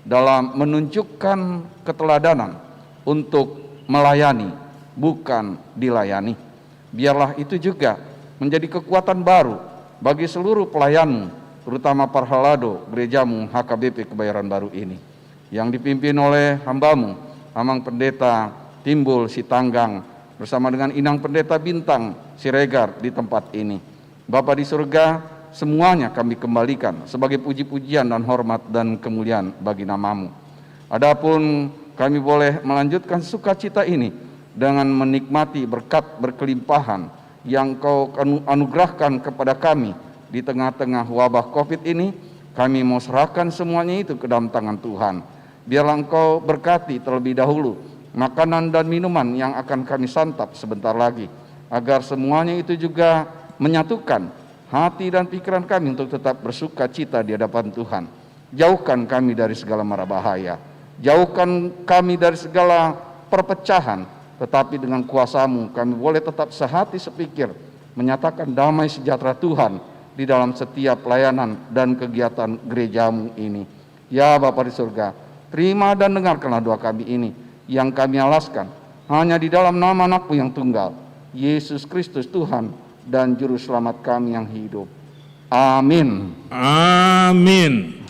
dalam menunjukkan keteladanan untuk melayani, bukan dilayani. Biarlah itu juga menjadi kekuatan baru bagi seluruh pelayan-Mu, terutama parhalado gereja-Mu H K B P Kebayoran Baru ini, yang dipimpin oleh hamba-Mu, Amang Pendeta Timbul Sitanggang, bersama dengan Inang Pendeta Bintang Siregar di tempat ini. Bapa di surga, semuanya kami kembalikan sebagai puji-pujian dan hormat dan kemuliaan bagi nama-Mu. Adapun kami boleh melanjutkan sukacita ini dengan menikmati berkat berkelimpahan yang Kau anu-, anugerahkan kepada kami di tengah-tengah wabah covid ini, kami mau serahkan semuanya itu ke dalam tangan Tuhan. Biarlah Engkau berkati terlebih dahulu makanan dan minuman yang akan kami santap sebentar lagi, agar semuanya itu juga menyatukan hati dan pikiran kami untuk tetap bersukacita di hadapan Tuhan. Jauhkan kami dari segala mara bahaya. Jauhkan kami dari segala perpecahan, tetapi dengan kuasa-Mu kami boleh tetap sehati sepikir menyatakan damai sejahtera Tuhan di dalam setiap pelayanan dan kegiatan gereja-Mu ini. Ya Bapa di surga, terima dan dengarkanlah doa kami ini yang kami alaskan hanya di dalam nama Anak-Mu yang tunggal, Yesus Kristus, Tuhan dan Juru Selamat kami yang hidup. Amin. Amin.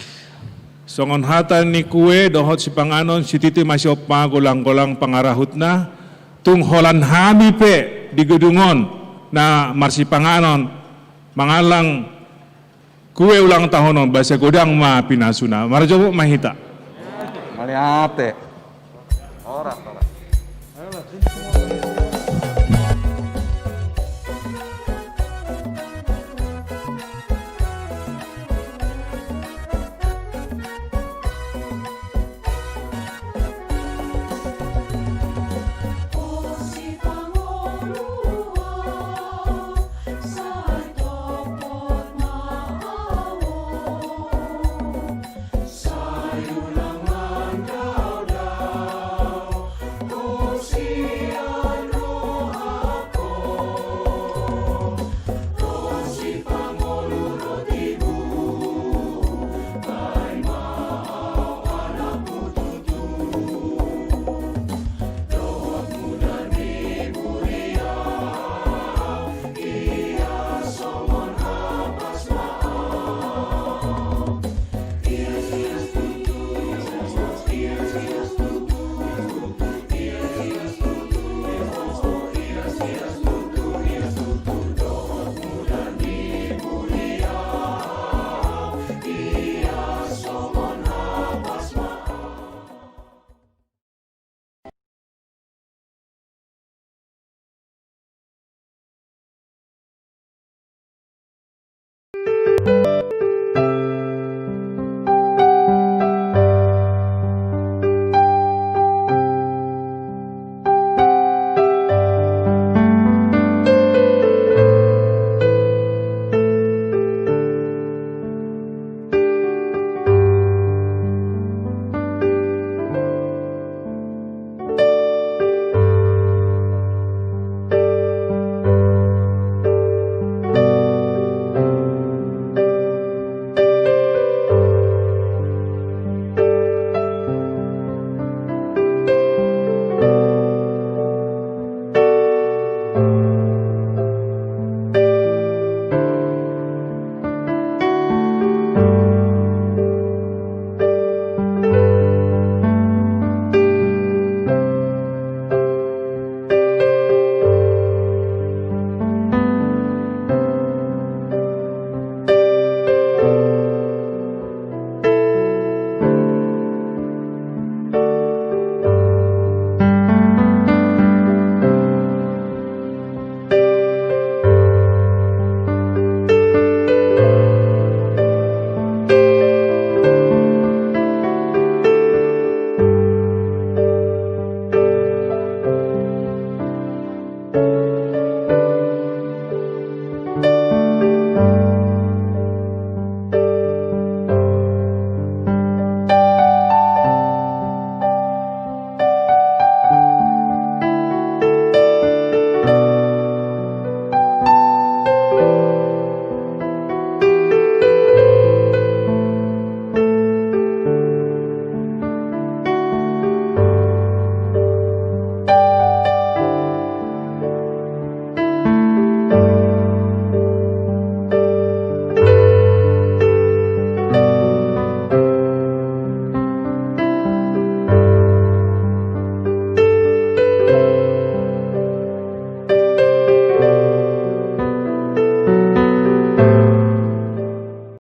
Songon hata ni kue dohot sipanganon, sititi ma siompa golang-golang pangarahutna, tung holan hami pe di gedung on na marsipanganon mangallang kue ulang tahun on, basa godang ma pinasuna. Marjou ma hita. Mauliate.